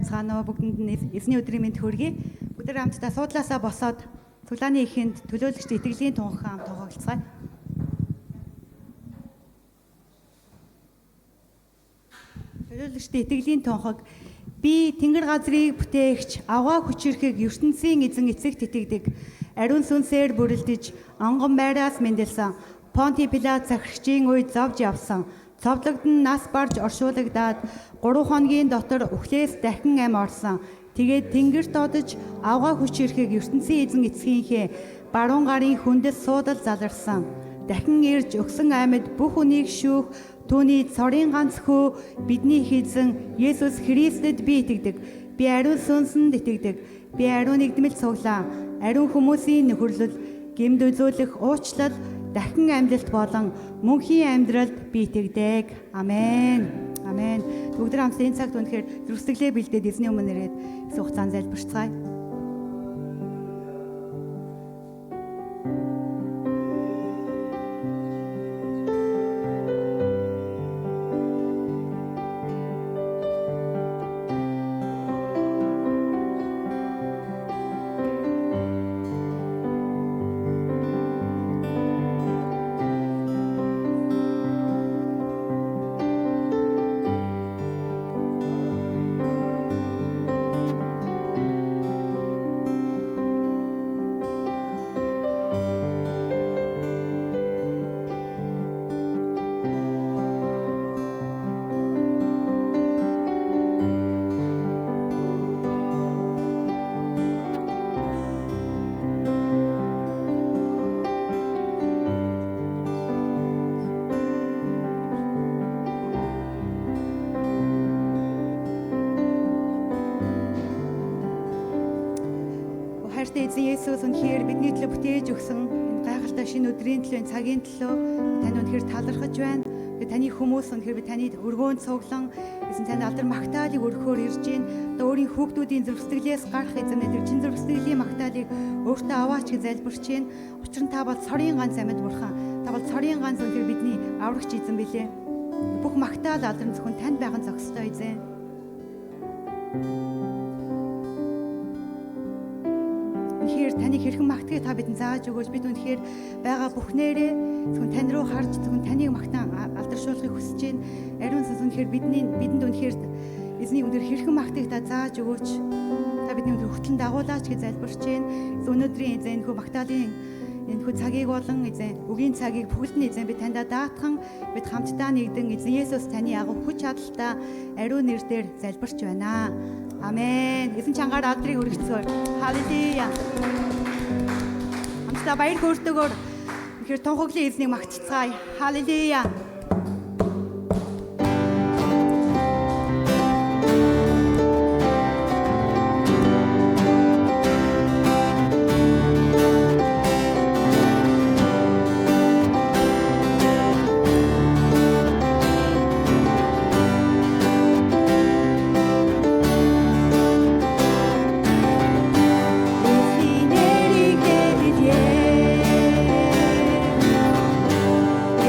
Байцгаана уу, бүгдэнд нь эзний өдрийн мэнд хүргэе. Бүгд хамтдаа суудлаасаа босоод цуглааны эхэнд төлөөлөгч итгэлийн тунхаг хамт тунхаглацгаая. Төлөөлөгчдийн итгэлийн тунхаг. Би Тэнгэр газрыг бүтээгч, авгаа хүчирхэг ертөнцийн эзэн эцэгт итгэдэг. Ариун сүнсээр бүрэлдэж, онгон байраас мэндэлсэн. Понти Пилат захирагчийн үед зовж явсан. Цовдлогдон нас барж оршуулгадаад 3 хоногийн дотор үхлээс дахин ам орсон. Тэгээд тэнгэрт одож авгаа хүчирхэг ертөнцийн эзэн эцгийнхээ баруун гарын хүндэт суудал заларсан. Дахин ирж өгсөн амьд бүх хүнийг шүүх түүний цорын ганц хүү бидний их эзэн Есүс Христэд би итгэдэг. Би ариун сүнсэнд итгэдэг. Би ариун нэгдмэл цуглаан, ариун хүмүүсийн нөхөрлөл, гэмд үзүүлэх уучлал, дахин амьдлалт болон мөнхийн амьдралд би итгэдэг. Амен. Амен. Бүгд хамтдаа энэ цагт үнэхээр зүрх сэтгэлээ бэлдээд эзний өмнө ирээд хэсэг хугацаанд залбирцгаая. Хайртай эзэн Есүс, үнэхээр бидний төлөө бүтээж өгсөн энэ гайхалтай шинэ өдрийн төлөө, энэ цагийн төлөө тань үнэхээр талархаж байна. Би таны хүмүүс үнэхээр би таны өргөөнд цуглан эзэн танд алдар магтаалыг өргөхөөр ирж байна. Одоо өөрийн хүүхдүүдийн зүрх сэтгэлээс гарах эзэн тэр чин зүрх сэтгэлийн магтаалыг өөртөө аваач гэж залбирч байна. Учир нь та бол цорын ганц амьд бурхан. Та бол цорын ганц үнэхээр бидний аврагч эзэн билээ. Бүх магтаал алдар нь зөвхөн танд байх нь зохистой эзэн. Үнэхээр таныг хэрхэн магтахыг та бидэнд зааж өгөөч. Бид үнэхээр байгаа бүхнээрээ зөвхөн тань руу харж зөвхөн таныг магтан алдаршуулахыг хүсэж байна. Ариун сүнс үнэхээр бидэнд үнэхээр эзний өндөр хэрхэн магтахыг та зааж өгөөч. Та бидний өндөр хөтлөн дагуулаач гэж залбирч байна. Өнөөдрийн эзэн энэхүү магтаалын энэхүү цагийг болон эзэн үгийн цагийг бүгд нь эзэн би таньда даатхан бид хамтдаа нэгдэн эзэн Есүс таны агуу хүч чадалтай ариун нэр дээр залбирч байна. Амен. Эзэн чангаар алдрыг өргөцгөөе. Халелуя. Хамтдаа баяр хөөртэйгээр үнэхээр тунхаглын эзнийг магтцгаая. Халелуя. Эзний нэрийг дээдлээ.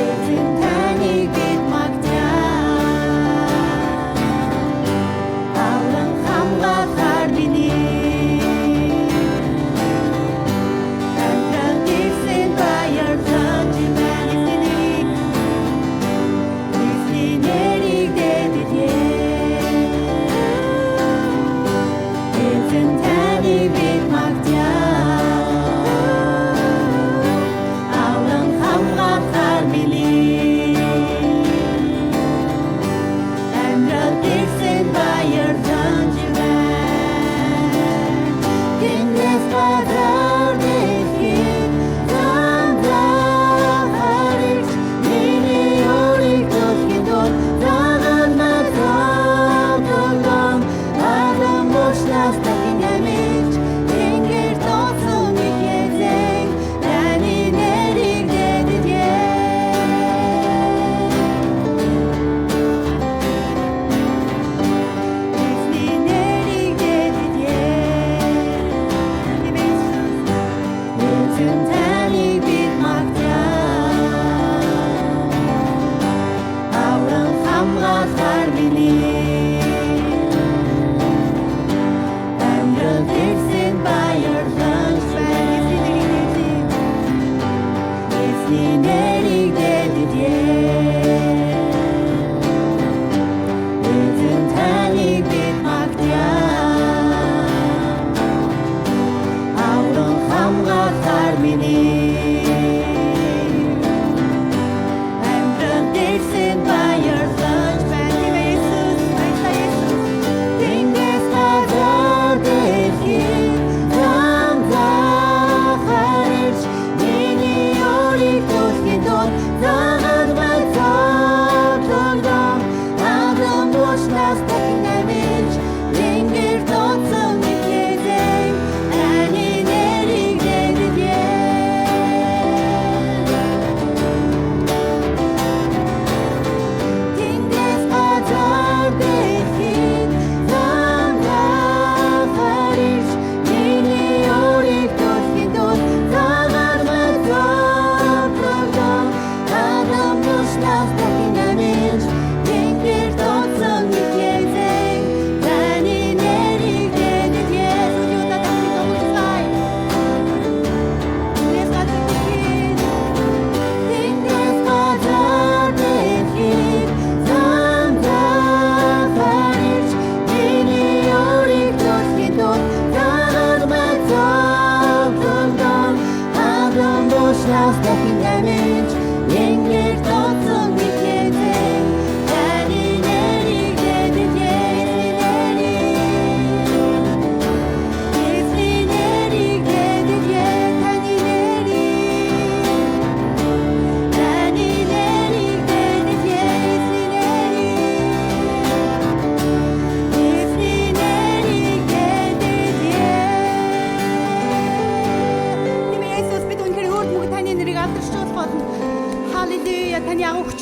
Эзэн таныг бид магтаа. Авран хамгаалахаар миний амьдрал ирсэн баярлаж байна. Эзний нэрийг дээдлээ. Эзэн таныг бид магтаа. Авран хамгаалахаар миний амьдрал ирсэн баярлаж байна. Тэнгэрээс газар дэлхийд замдаа харигч миний өөрийг төлөхийн тулд загалмай зовлон адам уучлаас дахин амилж тэнгэр доосон их эзэн таны нэрийг дээдлээ. Эзний нэрийг дээдлээ. Эзэн таныг бид магтаа. Авран хамгаалахаар миний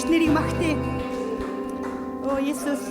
нэрийг магтъя. Оо Есүс.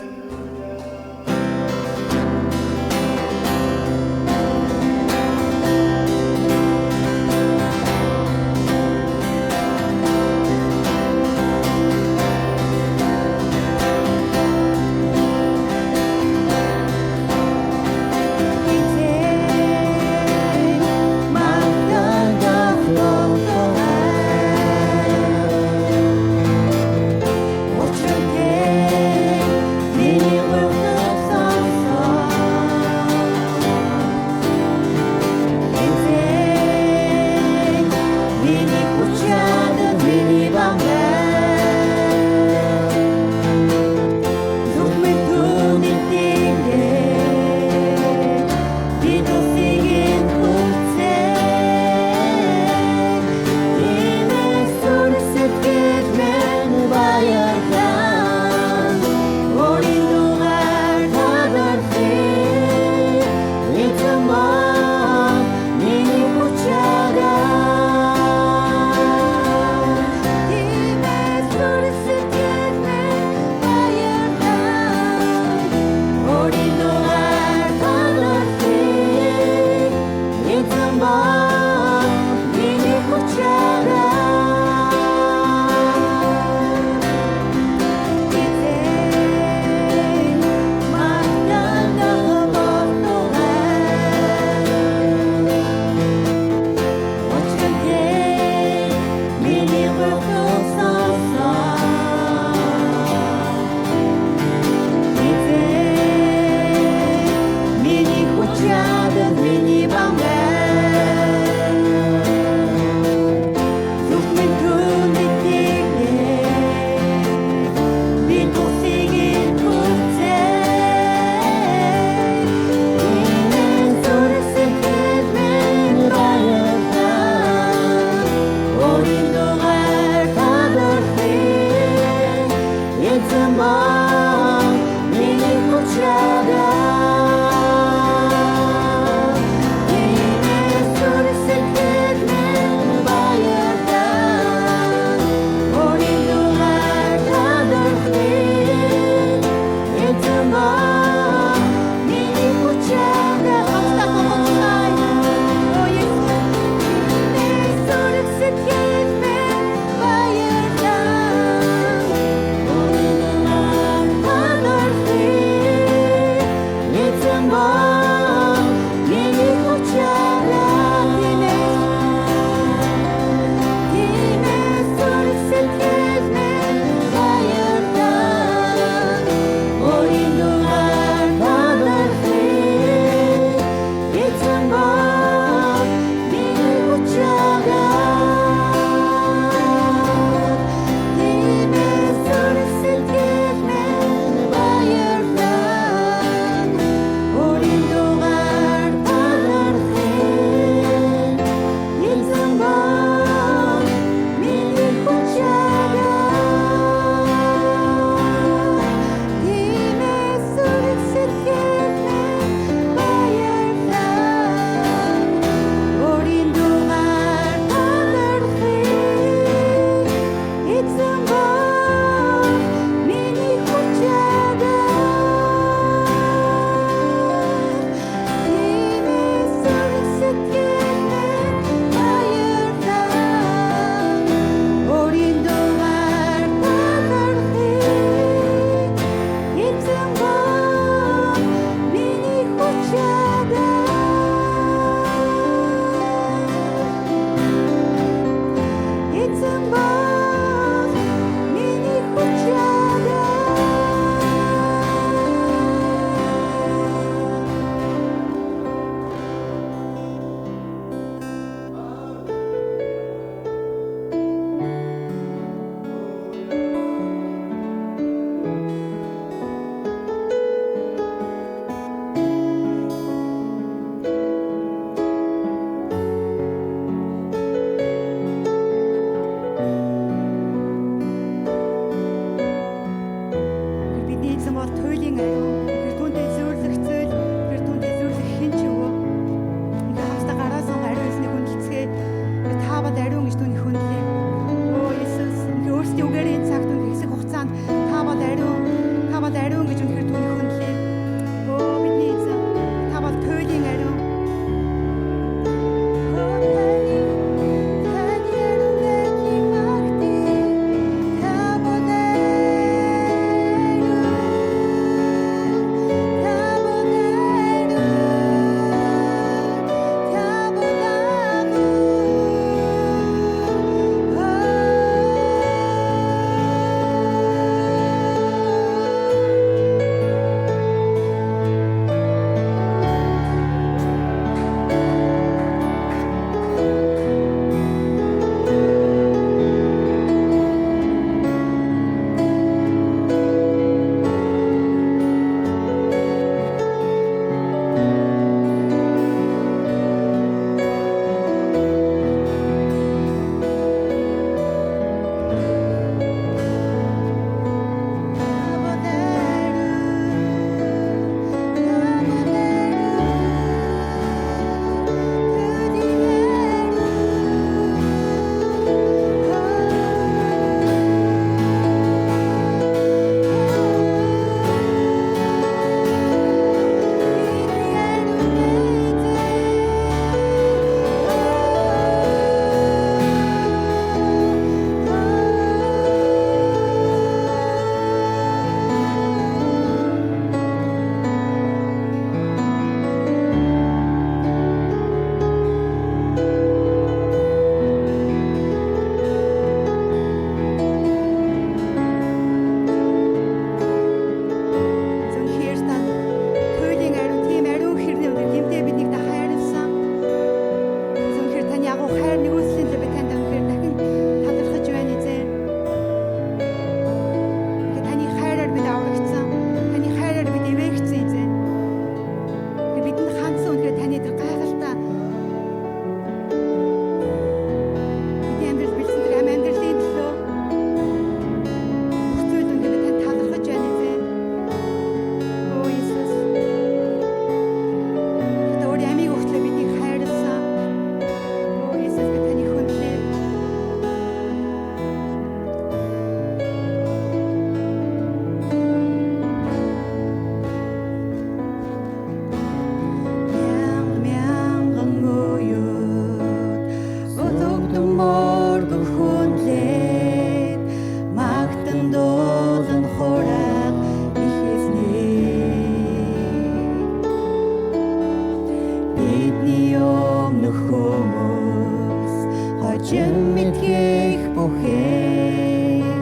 Хүмүүс хожим мэдхийх бүхэн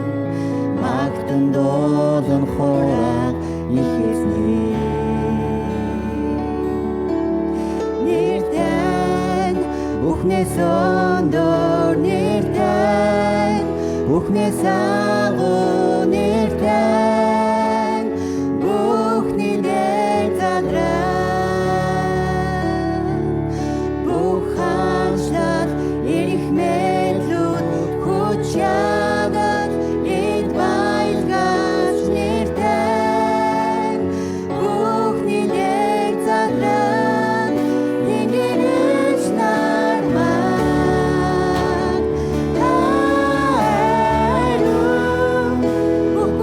магтан дуулан хураах их эзний нэр тань, бүхнээс өндөр нэр тань, бүхнээс агуу нэр тань, бүхний дээр задраа. Бүх хаанчлал, эрх мэдлүүд, хүч чадал, эд баялгаач нэр тань, бүхний дээр задраа. Тэнгэрч нар маань хариу бүх.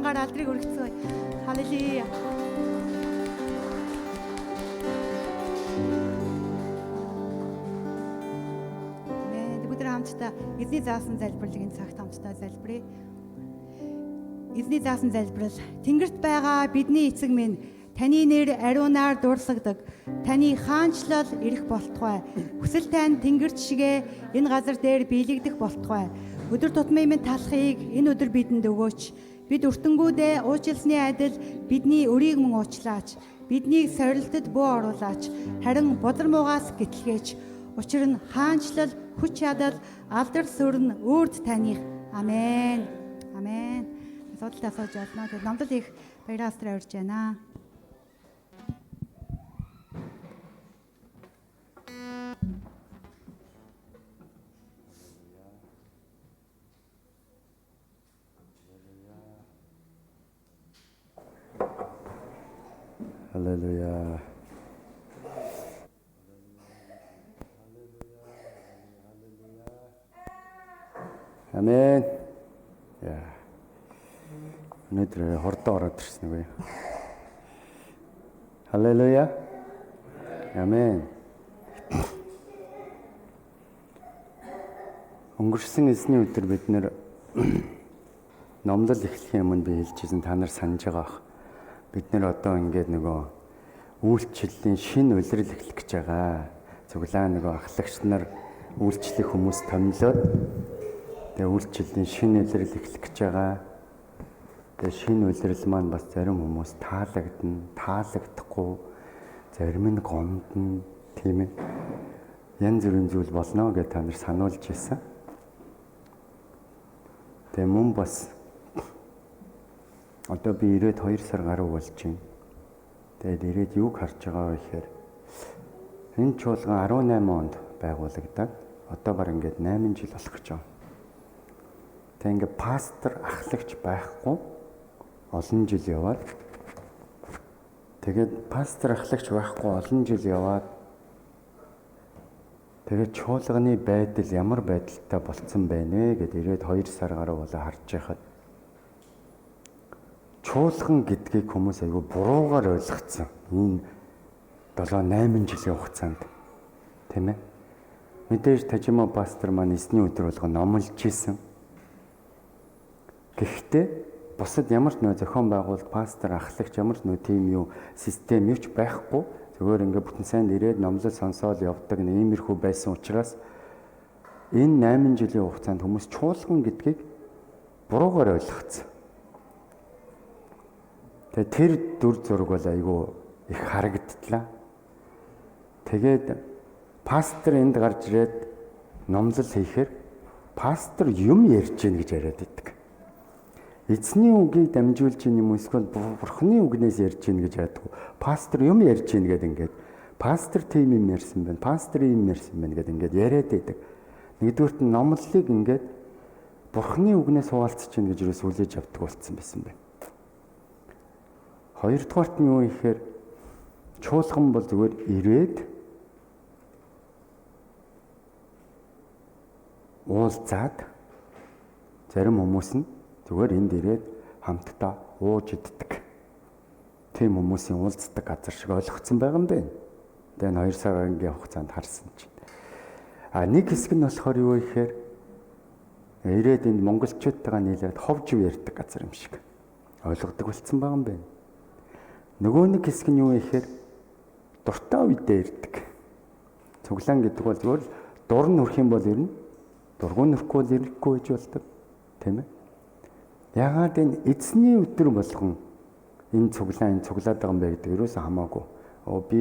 мянгаар алдрыг өргөцгөөе. Халелуя. Амен. Бүгд хамтдаа эзний заасан залбирлыг энэ цагт хамтдаа залбирая. Эзний заасан залбирал. Тэнгэрт байгаа бидний эцэг минь, таны нэр ариунаар дуурлагддаг. Таны хаанчлал ирэх болтугай. Хүсэл тань тэнгэрт шигэ энэ газар дээр биелэгдэх болтугай. Өдөр тутмын минь талхыг энэ өдөр бидэнд өгөөч. Бид өртөнгүүдээ уучлсны адил бидний өрийг мөн уучлаач. Биднийг сорилтод бөө оруулаач. Харин бузар муугаас гэтлгээч. Учир нь хаанчлал, хүч чадал, алдар сүрэн үрд таних. Амен. Амен. Асуудалтай асууж болно. Тэгээд номдол их баяраа астраа урьж байна. Халелуя. Амен. Яа. Өнөөдөр хордоо ороод ирсэн үгүй. Халелуя. Амен. Өнгөрсөн эзний өдөр бид нэр номлол эхлэхийн өмнө би хэлжсэн, та нар санаж байгаа бах. Бид нэр одоо ингээд нөгөө үйлчлэлийн шинэ улирал эхлэх гэж байгаа. Цуглаа нөгөө ахлагч нар үйлчлэх хүмүүс томилоод тэгээ үйлчлэлийн шинэ улирал эхлэх гэж байгаа. Тэгээ шинэ улирал маань бас зарим хүмүүс таалагдана, таалагдахгүй, зарим нь гомдно, тийм ээ. Янз бүрийн зүйл болно гэж та нар сануулж байсан. Тэгээ мөн бас одоо би ирээд 2 сар гаруй болж байна. Тэгээд ирээд юуг харж байгаа вэ гэхээр энэ чуулган 18 онд байгуулагдаад одоо баг ингээд 8 жил болох гэж байна. Тэгээд ингээд пастор ахлагч байхгүй олон жил яваад тэгээд пастор ахлагч байхгүй олон жил яваад тэгээд чуулганы байдал ямар байдалтай болцсон байна вэ гэд ирээд 2 сар гаруй болоо харж байхад чуулган гэдгийг хүмүүс айгүй буруугаар ойлгоцсон. Энэ 7 8 жилийн хугацаанд тийм ээ. Мэдээж Тажима пастор маань эзний өдөр болгон номлож исэн. Гэхдээ бусад ямар ч нөө зохион байгуулалт, пастор, ахлагч ямар ч нөө тийм юу систем юу ч байхгүй. Зүгээр ингээ бүтэн сайн ирээд номлол сонсоол явдаг нэг иймэрхүү байсан учраас энэ 8 жилийн хугацаанд хүмүүс чуулган гэдгийг буруугаар ойлгоцсон. Тэгээ тэр дүр зураг бол айгүй их харагдтлаа. Тэгээд пастор энд гарч ирээд номлол хийхээр пастор юм ярьж гин гэж яриад байдаг. Эзний үгийг дамжуулж гин юм эсвэл Бурхны үгнээс ярьж гин гэж яадаг. Пастор юм ярьж гин гэдэг ингээд пастор тийм юм ярьсан байна, пастор ийм ярьсан байна гэдэг ингээд яриад байдаг. Нэгдүгüрт нь номлолыг ингээд Бурхны үгнээс хуваалцаж гин гэж юус хүлээж авдаг болсон байсан байна. Хоёрдугаарт нь юу гэхээр чуулган бол зүгээр ирээд уулзаад зарим хүмүүс нь зүгээр энд ирээд хамтдаа ууж иддэг. Тийм хүмүүсийн уулздаг газар шиг ойлгоцсон байгаа юм байна. Тэгээ 2 сарын хугацаанд харсан чинь. А нэг хэсэг нь болохоор юу гэхээр ирээд энд монголчуудтайгаа нийлээд ховж ярьдаг газар юм шиг ойлгодог болсон байгаа юм байна. Нөгөө нэг хэсэг нь юу гэхээр дуртай үедээ ирдэг. Цуглаан гэдэг бол зүгээр л дур нь өрөх юм бол ирнэ. Дургуун өрөхгүй бол ирэхгүй гэж болдог. Тийм ээ. Яагаад энэ эзний өдөр болгон энэ цуглаан энэ цуглаад байгаа юм бэ гэдэг юусоо хамаагүй. Оо би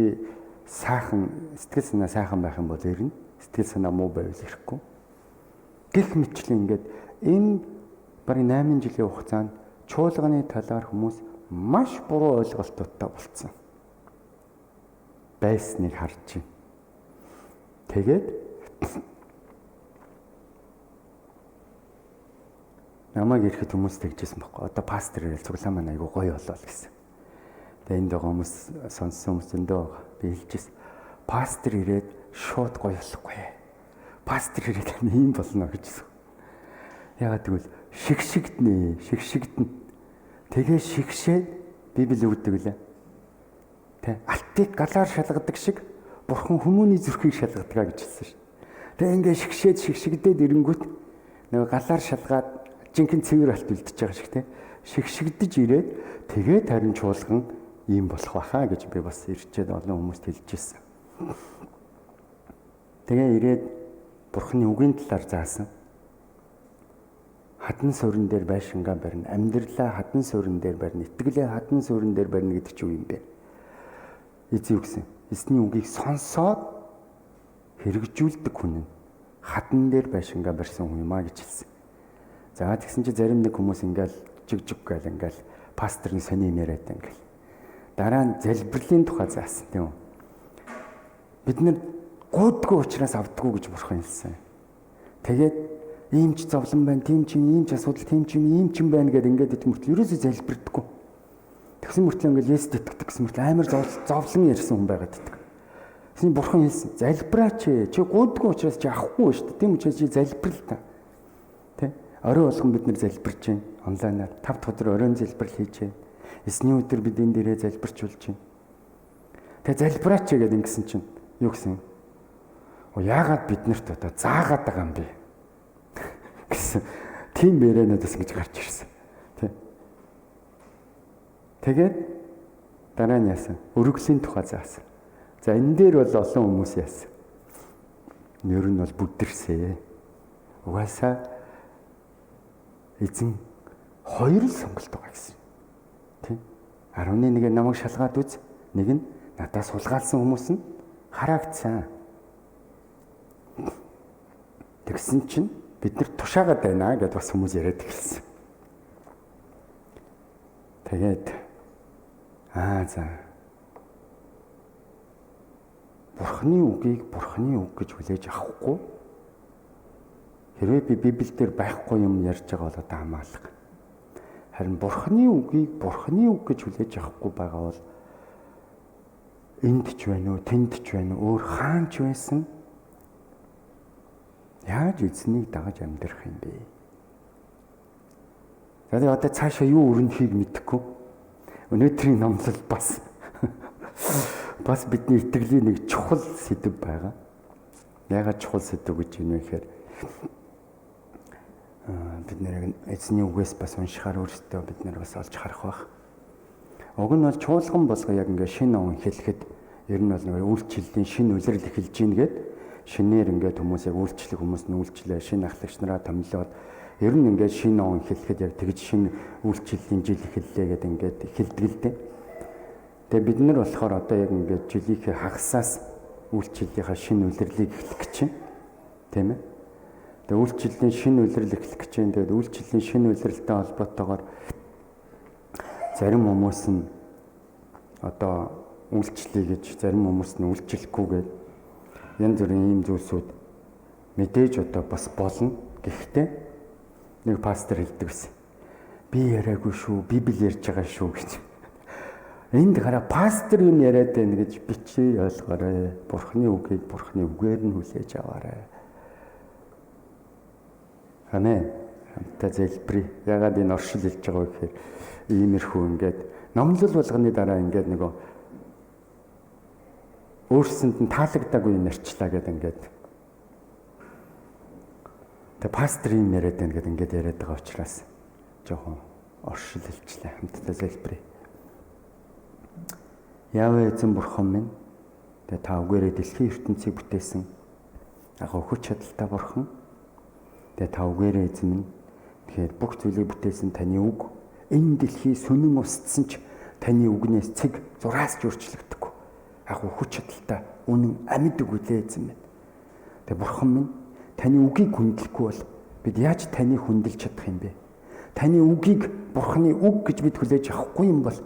сайхан сэтгэл санаа сайхан байх юм бол ирнэ. Сэтгэл санаа муу байвал ирэхгүй. Гэх мэтлэн ингээд энэ бараг 8 жилийн хугацаанд чуулганы талаар хүмүүс маш буруу ойлголтуудтай болцсон байсныг харж байна. Тэгээд намайг ирэхэд хүмүүс тэгжсэн байхгүй. Одоо пастор ирэл цуглаан маань айгуу гоё болоо л гэсэн. Тэгээ энд байгаа хүмүүс сонссон хүмүүс зөндөө байгаа. Би хэлжсэн. Пастор ирээд шууд гоё болохгүй. Пастор ирээд ийм болно гэжсэн. Яагаад гэвэл шигшигднэ, шигшигдэнэ. Тэгээ шигшээд Библи өгдөг лээ. Тэ алтыг галаар шалгадаг шиг Бурхан хүмүүний зүрхийг шалгадаг гэж хэлсэн шин. Тэгээ ингээ шигшээд шигшигдээд ирэнгүүт нөгөө галаар шалгаад жинхэнэ цэвэр алт үлдчихэж байгаа шиг тэ. Шигшигдэж ирээд тэгээд харин чуулган ийм болох байхаа гэж би бас ирчээд олон хүмүүст хэлж ирсэн. Тэгээ ирээд Бурханы үгийн талаар заасан. Хатан суурин дээр байшингаа барина, амьдралаа хатан суурин дээр барина, итгэлээ хатан суурин дээр барина гэдэг чинь юу юм бэ? Эзэн юу гэсэн? Эзний үгийг сонсоод хэрэгжүүлдэг хүн нь хатан дээр байшингаа барьсан хүн юм а гэж хэлсэн. За тэгсэн чинь зарим нэг хүмүүс ингээл жиг жиг гээл ингээл пасторны сони юм яриад ингээл. Дараа нь залбирлын тухай заасан тийм үү? Бид нэр гуйдгүй учраас авдаггүй гэж бурхан хэлсэн. Тэгээд ийм ч зовлон байна, тийм ч юм, ийм ч асуудал, тийм ч юм, ийм ч юм байна гэдээ ингээд идэх мөртлөө ерөөсөө залбирдаггүй. Тэгсэн мөртлөө ингээд Есүст итгэдэг гэсэн мөртлөө амар зовлон ярьсан хүн байгаад иддэг. Тэсний бурхан хэлсэн. Залбираач ээ. Чи гуйдгүй учраас чи авахгүй шүү дээ. Тийм учраас чи залбирал та. Тэ? Орой болгон бид нэр залбирч байна. Онлайнаар 5 дахь өдөр оройн залбирал хийж байна. Эсний өдөр бид энэ дээрээ залбирч болж байна. Тэгээ залбираач ээ гэдээ ингэсэн чинь юу гэсэн? Оо яагаад бид нарт одоо заагаад байгаа юм бэ? Гэсэн тийм ярианууд бас ингэж гарч ирсэн. Тэ. Тэгээд дараа нь яасан? Өргөлийн тухай заасан. За энэ дээр бол олон хүмүүс яасан. Ер нь бол бүдэрсээ. Угаасаа эзэн хоёр л сонголт байгаа гэсэн. Тэ. 11-ээр намайг шалгаад үз. Нэг нь надаас хулгайлсан хүмүүс нь хараагдсан. Тэгсэн чинь бид нар тушаагаад байна гэдээ бас хүмүүс яриад эхэлсэн. Тэгээд за Бурхны үгийг Бурхны үг гэж хүлээж авахгүй хэрвээ би Библиэлд байхгүй юм ярьж байгаа бол одоо хамаалга. Харин Бурхны үгийг Бурхны үг гэж хүлээж авахгүй байгаа бол энд ч байна уу, тэнд ч байна уу, өөр хаан ч байсан яаж эзнийг дагаж амьдрах юм бэ? За тэгээ одоо цаашаа юу өрнөхийг мэдэхгүй. Өнөөдрийн номлол бас бас бидний итгэлийн нэг чухал сэдэв байгаа. Яагаад чухал сэдэв гэж юм вэ гэхээр бид нэр эзний үгээс бас уншихаар өөрсдөө бид нэр бас олж харах байх. Уг нь бол чуулган болго яг ингээ шинэ он хэлэхэд ер нь бол нэг үйлчлэлийн шинэ үлрэл эхэлж гин гээд шинээр ингээд хүмүүс яг үйлчлэх хүмүүс нь үйлчлээ, шинэ ахлагч нараа томилоод ер нь ингээд шинэ он эхлэхэд яг тэгж шинэ үйлчлэлийн жил эхэллээ гэдэг ингээд эхэлдэг л дээ. Тэгээ бид нар болохоор одоо яг ингээд жилийнхээ хагасаас үйлчлэлийнхаа шинэ үлрэрлийг эхлэх гэж байна. Тийм ээ. Тэгээ үйлчлэлийн шинэ үлрэл эхлэх гэж байна. Тэгээд үйлчлэлийн шинэ үлрэлтэй холбоотойгоор зарим хүмүүс нь одоо үйлчлэе гэж, зарим хүмүүс нь үйлчлэхгүй гэж янз бүрийн ийм зүйлсүүд мэдээж одоо бас болно. Гэхдээ нэг пастор хэлдэг байсан. Би яриаггүй шүү, Библи ярьж байгаа шүү гэж. Энд гараа пастор юм яриад байна гэж бичээ ойлгоорой. Бурхны үгийг Бурхны үгээр нь хүлээж аваарай. Амен. Хамтдаа залбирая. Ягаад энэ оршил хэлж байгаа вэ гэхээр иймэрхүү ингээд номлол болгоны дараа ингээд нөгөө өөрсөнд нь таалагдаагүй юм ярьчлаа гэдэг ингээд. Тэг пастор юм яриад байна гэдэг ингээд яриад байгаа учраас жоохон оршил хэлчлээ. Хамтдаа залбирая. Яавэ эзэн бурхан минь, тэгээ та үгээрээ дэлхийн ертөнцийг бүтээсэн агуу хүч чадалтай бурхан. Тэгээ та үгээрээ эзэн минь, тэгэхээр бүх зүйлийг бүтээсэн таны үг энэ дэлхий сүнэн устсан ч таны үгнээс цэг зураас ч өөрчлөгдөхгүй. Агуу хүч чадалтай үнэн амьд үг үлээ эзэн минь. Тэгээ бурхан минь, таны үгийг хүндлэхгүй бол бид яаж таныг хүндэлж чадах юм бэ? Таны үгийг бурханы үг гэж бид хүлээж авахгүй юм бол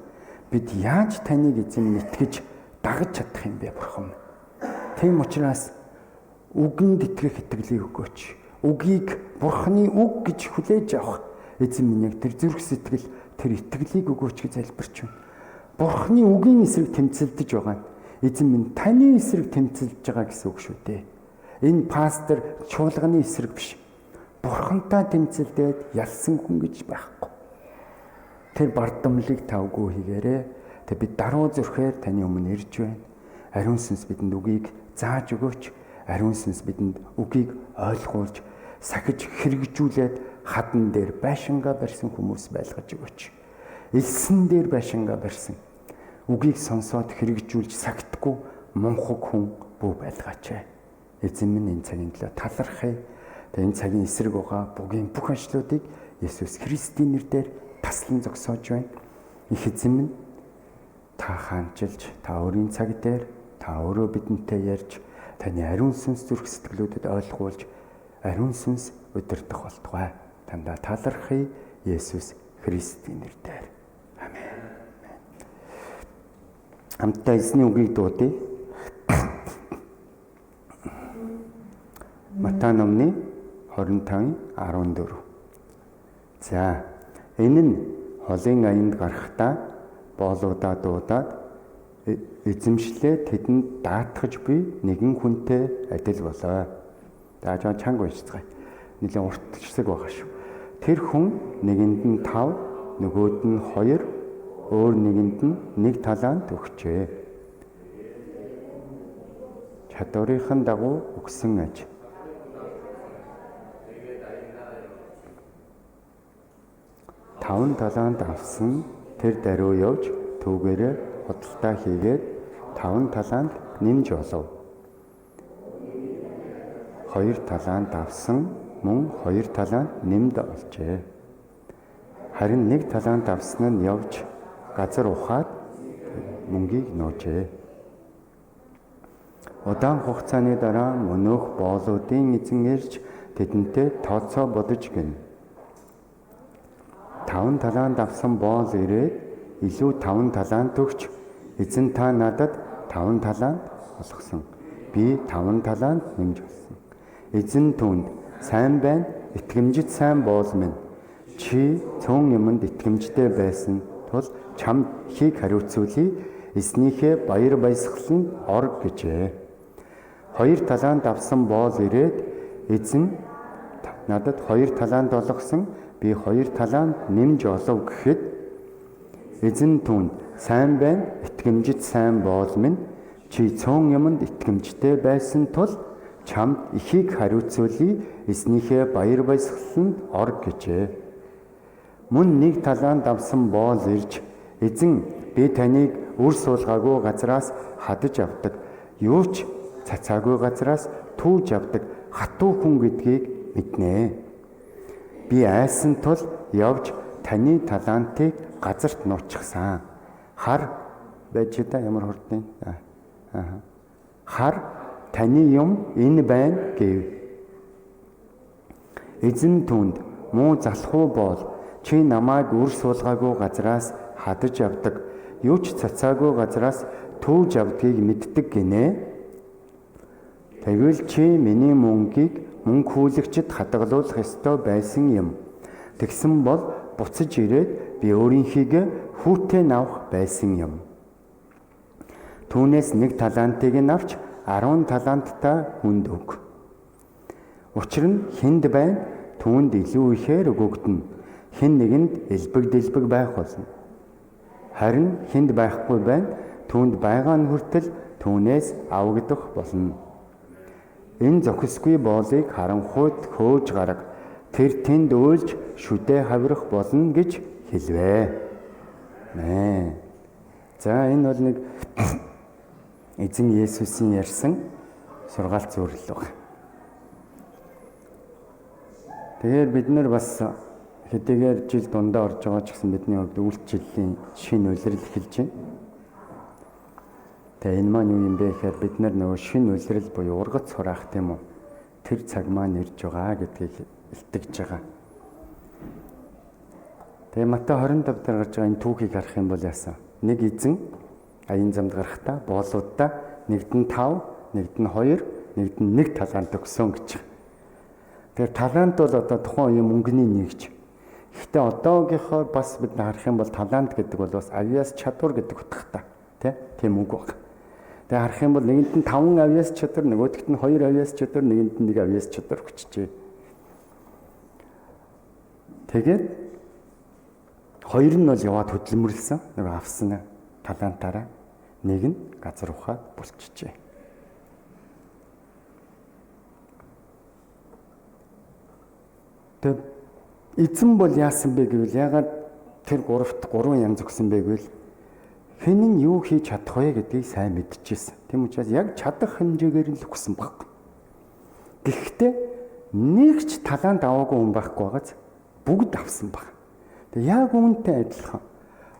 бид яаж таныг эзэн минь итгэж дагаж чадах юм бэ бурхан минь? Тийм учраас үгэнд итгэх итгэлийг өгөөч. Үгийг бурханы үг гэж хүлээж авах эзэн минь яг тэр зүрх сэтгэл тэр итгэлийг өгөөч гэж залбирч байна. Бурханы үгийн эсрэг тэмцэлдэж байгаа нь эзэн минь таны эсрэг тэмцэлж байгаа гэсэн үг шүү дээ. Энэ пастор чуулганы эсрэг биш. Бурхантай тэмцэлдээд ялсан хүн гэж байхгүй. Тэр бардамлыг та үгүй хийгээрэй. Тэг бид даруй зүрхээр таны өмнө ирж байна. Ариун сүнс бидэнд үгийг зааж өгөөч. Ариун сүнс бидэнд үгийг ойлгуулж, сахиж хэрэгжүүлээд хадан дээр байшингаа барьсан хүмүүс байлгаж өгөөч. Элсэн дээр байшингаа барьсан. Үгийг сонсоод хэрэгжүүлж сахидгүй мунхаг хүн бүү байлгаач. Эзэн минь энэ цагийн төлөө талархъя. Тэгээ энэ цагийн эсрэг байгаа бүгийн бүх ажлуудыг Есүс Христийн нэрээр таслан зогсоож байна. Их эзэн минь та хаанчилж, та өөрийн цаг дээр та өөрөө бидэнтэй ярьж, таны ариун сүнс зүрх сэтгэлүүдэд ойлгуулж, ариун сүнс удирдах болтугай. Тандаа талархъя Есүс Христийн нэрээр. Амен. Хамтдаа эзний үгийг дуудъя. Матай номны 25:14. За, энэ нь холын аянд гарахдаа боолуудаа дуудаад эзэмшлээ тэдэнд даатгаж буй нэгэн хүнтэй адил болоо. За, жоо чанга уншицгаая. Нэлээд урт хэсэг байгаа шүү. Тэр хүн нэгэнд нь 5, нөгөөд нь 2, өөр нэгэнд нь 1 талант өгчээ. Чадварын дагуу өгсөн аж. Таван талант авсан тэр даруй явж түүгээрээ худалдаа хийгээд 5 талант нэмж олов. 2 талант авсан мөн 2 талант нэмд олжээ. Харин 1 талант авсан нь явж газар ухаад мөнгийг нуужээ. Удаан хугацааны дараа мөнөөх боолуудын эзэн ирж тэдэнтэй тооцоо бодож гэнэ. 5 талант авсан боол ирээд илүү 5 талант өгч эзэн та надад 5 талант олгосон. Би 5 талант нэмж олсон. Эзэн түүнд сайн байна, итгэмжит сайн боол минь. Чи цөөн юмд итгэмжтэй байсан тул чамд ихийг хариуцуулъя. Эзнийхээ баяр баясгаланд ор гэжээ. 2 талант авсан боол ирээд эзэн надад 2 талант олгосон. Би 2 талант нэмж олов гэхэд эзэн түүнд сайн байна, итгэмжит сайн боол минь. Чи цөөн юмд итгэмжтэй байсан тул чамд ихийг хариуцуулъя. Эзнийхээ баяр баясгаланд ор гэжээ. Мөн 1 талант авсан боол ирж эзэн би таныг үр суулгаагүй газраас хадаж авдаг, юу ч цацаагүй газраас түүж авдаг хатуу хүн гэдгийг мэднэ. Би айсан тул явж таны талантыг газарт нуучихсан. Хар байж та ямар хурдан. Хар таны юм энэ байна гэв. Эзэн түүнд муу залхуу боол чи намайг үр суулгаагүй газраас хадаж авдаг, юу ч цацаагүй газраас түүж авдгийг мэддэг гинэ. Тэгвэл чи миний мөнгийг мөнгө хүлэгчд хадгалуулах ёстой байсан юм. Тэгсэн бол буцаж ирээд би өөрийнхийг хүүтэй нь авах байсан юм. Түүнээс 1 талантыг нь авч 10 таланттай хүнд өг. Учир нь хүнд байна, түүнд илүү ихээр өгөгдөнө. Хэн нэгэнд элбэг дэлбэг байх болно. Харин хүнд байхгүй байна, түүнд байгаа нь хүртэл түүнээс авагдах болно. Энэ зохисгүй боолыг харанхуйд хөөж гарга. Тэр тэнд уйлж шүдэ хавирах болно гэж хэлвэ. Мэ. За, энэ бол нэг эзэн Есүсийн ярьсан сургаалт зөвлөл баг. Тэгэхээр бид нар бас хэдийгээр жил дундаа орж байгаа ч гэсэн бидний хувьд үйлчлэлийн шинэ улирал эхэлж байна. Тэгээ энэ маань юу юм бэ гэхээр бид нар нөгөө шинэ улирал буюу ургац хураах тийм үү? Тэр цаг маань ирж байгаа гэдгийг илтгэж байгаа. Тэгээ Матай 25 дээр гарч байгаа энэ түүхийг харах юм бол яасан? Нэг эзэн аян замд гарахдаа боолуудаа нэгд нь 5, нэгд нь 2, нэгд нь 1 талант өгсөн гэж. Тэгэхээр талант бол одоо тухайн үеийн мөнгөний нэгж. Гэхдээ одоогийнхоор бас бид харах юм бол талант гэдэг бол бас авиас чадвар гэдэг утгатай тийм үг баг. Тэгээ харах юм бол нэгэнд нь 5 авиас чадвар, нөгөөдөгт нь 2 авиас чадвар, нэгэнд нь 1 авиас чадвар өгчжээ. Тэгээд Хоёр нь бол яваад хөдөлмөрлсөн. Нөгөө авсан талантаараа нэг нь газар ухаад булчжээ. Тэгээд эзэн бол яасан бэ гэвэл ягаад тэр гуравт гурван янз өгсөн бэ гэвэл хэн нь юу хийж чадах вэ гэдгийг сайн мэдчихсэн. Тийм учраас яг чадах хэмжээгээр нь л өгсөн баг. Гэхдээ нэг ч талант аваагүй хүн байхгүй байгааз бүгд авсан баг. Тэгээ яг үүнтэй адилхан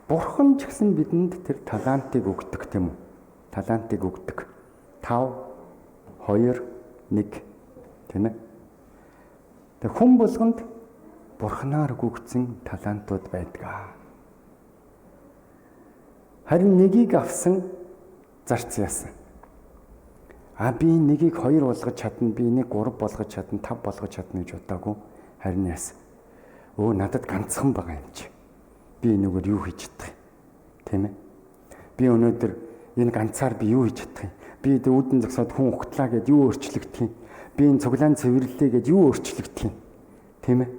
Бурхан ч гэсэн бидэнд тэр талантыг өгдөг тийм үү? Талантыг өгдөг. 5 2 1 тийм ээ. Тэгээ хүн болгонд Бурханаар өгөгдсөн талантууд байдаг. Харин нэгийг авсан зарц яасан. А би нэгийг 2 болгож чадна, би энийг 3 болгож чадна, 5 болгож чадна гэж бодоагүй. Харин яасан. Өө надад ганцхан байгаа юм чи. Би энэгээр юу хийж чадах юм? Тийм ээ. Би өнөөдөр энэ ганцаар би юу хийж чадах юм? Би үүдэн зогсоод хүн ухтлаа гэд юу өөрчлөгдөх юм? Би энэ цуглаан цэвэрлэлээ гэд юу өөрчлөгдөх юм? Тийм ээ.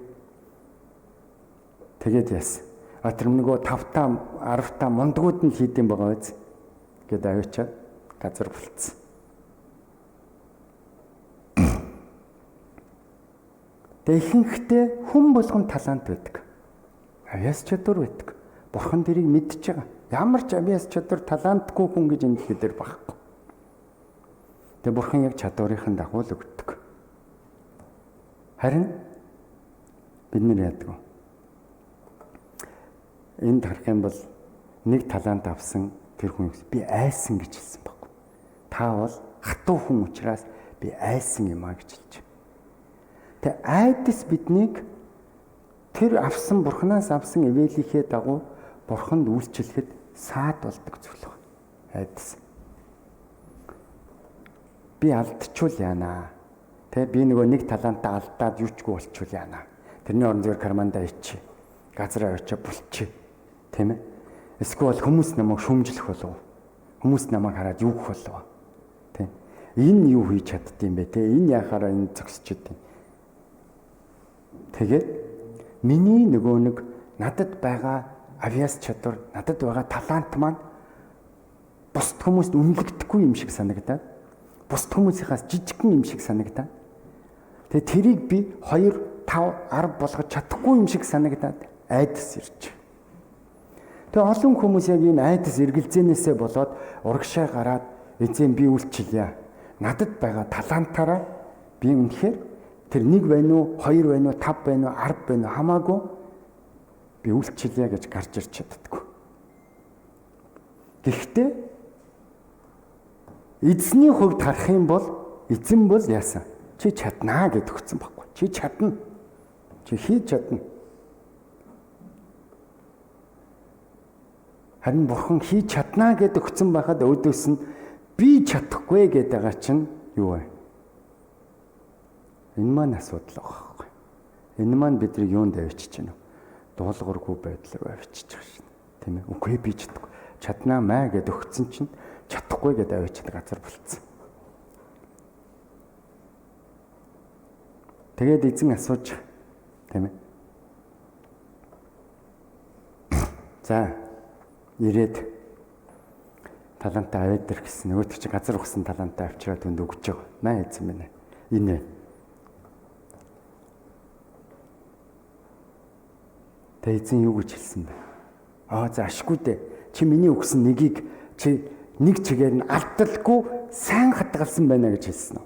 Тэгээд яасан. А тэр нөгөө 5 та 10 та мундгууд нь хийдэм байгаа биз гэд аваачаад газар болцсон. Тэгээ ихэнхдээ хүн болгон талант байдаг. Авьяас чадвар байдаг. Бурхан тэрийг мэдж байгаа. Ямар ч авьяас чадвар талантгүй хүн гэж энэ дэлхий дээр байхгүй. Тэгээ Бурхан яг чадварын дагуу л өгдөг. Харин бид нэр яадаг вэ? Энд харах юм бол нэг талант авсан тэр хүн би айсан гэж хэлсэн байхгүй. Та бол хатуу хүн учраас би айсан юм а гэж хэлж. Тэгээ айдас биднийг тэр авсан Бурханаас авсан ивэлийнхээ дагуу Бурханд үйлчлэхэд саад болдог зүйл байна. Айдас. Би алдчихвал яана. Тэ би нөгөө нэг талантаа алдаад юучгүй болчихвол яана. Тэрний орон зүгээр кармандаа ичи. Газар авчаа булчи. Тийм ээ. Эсвэл хүмүүс намайг шүмжлэх болов. Хүмүүс намайг хараад юу гэх болов. Тэ. Энэ юу хийж чаддсан бэ те? Энэ яхаараа энэ зогсож идэв. Тэгээд миний нөгөө нэг надад байгаа авьяас чадвар, надад байгаа талант маань бусд хүмүүст үнэлэгдэхгүй юм шиг санагдаад, бусд хүмүүсийнхаас жижигхэн юм шиг санагдаад. Тэгээд тэрийг би 2 5 10 болгож чадахгүй юм шиг санагдаад айдас ирж. Тэгээ олон хүмүүс яг ийм айдас эргэлзээнээсээ болоод урагшаа гараад эзэн би үйлчлэе. Надад байгаа талантаараа би үнэхээр тэр нэг байна уу, хоёр байна уу, 5 байна уу, 10 байна уу хамаагүй би үйлчлэе гэж гарч ирч чаддаггүй. Гэхдээ эзний хувьд харах юм бол эзэн бол яасан? Чи чаднаа гэд өгсөн байхгүй. Чи чадна. Чи хийж чадна. Харин Бурхан хийж чаднаа гэд өгсөн байхад өөдөөс нь би чадахгүй гэдэг байгаа чинь юу вэ? Энэ маань асуудал байгаа байхгүй. Энэ маань бидрийг юунд авчиж байна вэ? Дуулуургүй байдал руу авчиж байгаа шин. Тийм ээ. Үгүй би чадахгүй. Чаднаа маа гэд өгсөн чинь чадахгүй гэд авчиад газар болцсон. Тэгээд эзэн асууж, тийм ээ. За ирээд талантаа аваад ир гэсэн. Нөгөөт чинь газар ухсан талантаа авчираад түнд өгч байгаа. Маа эзэн минь. Энэ. Тэ эзэн юу гэж хэлсэн бэ? Аа за ашгүй дээ. Чи миний өгсөн нэгийг чи нэг чигээр нь алдалгүй сайн хадгалсан байна гэж хэлсэн үү?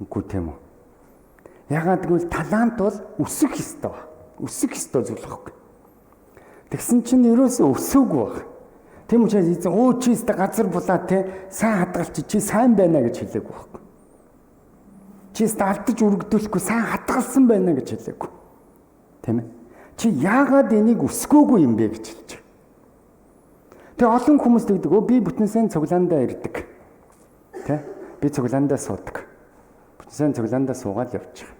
Үгүй тийм үү? Ягаад гэвэл талант бол өсөх ёстой. Өсөх ёстой зүйл байхгүй. Тэгсэн чинь ерөөсөө өсөөгүй баг. Тийм учраас эзэн өө чи өстө газар булаа те сайн хадгалч чи сайн байна гэж хэлээгүй байхгүй. Чи өстө алдаж үргэлдүүлэхгүй сайн хадгалсан байна гэж хэлээгүй. Тийм ээ. Чи яагаад энийг өсгөөгүй юм бэ гэж хэлж байгаа. Тэгээ олон хүмүүс тэгдэг. Өө би бүтэн сайн цуглаандаа ирдэг. Тэ? Би цуглаандаа суудаг. Бүтэн сайн цуглаандаа суугаад явчих.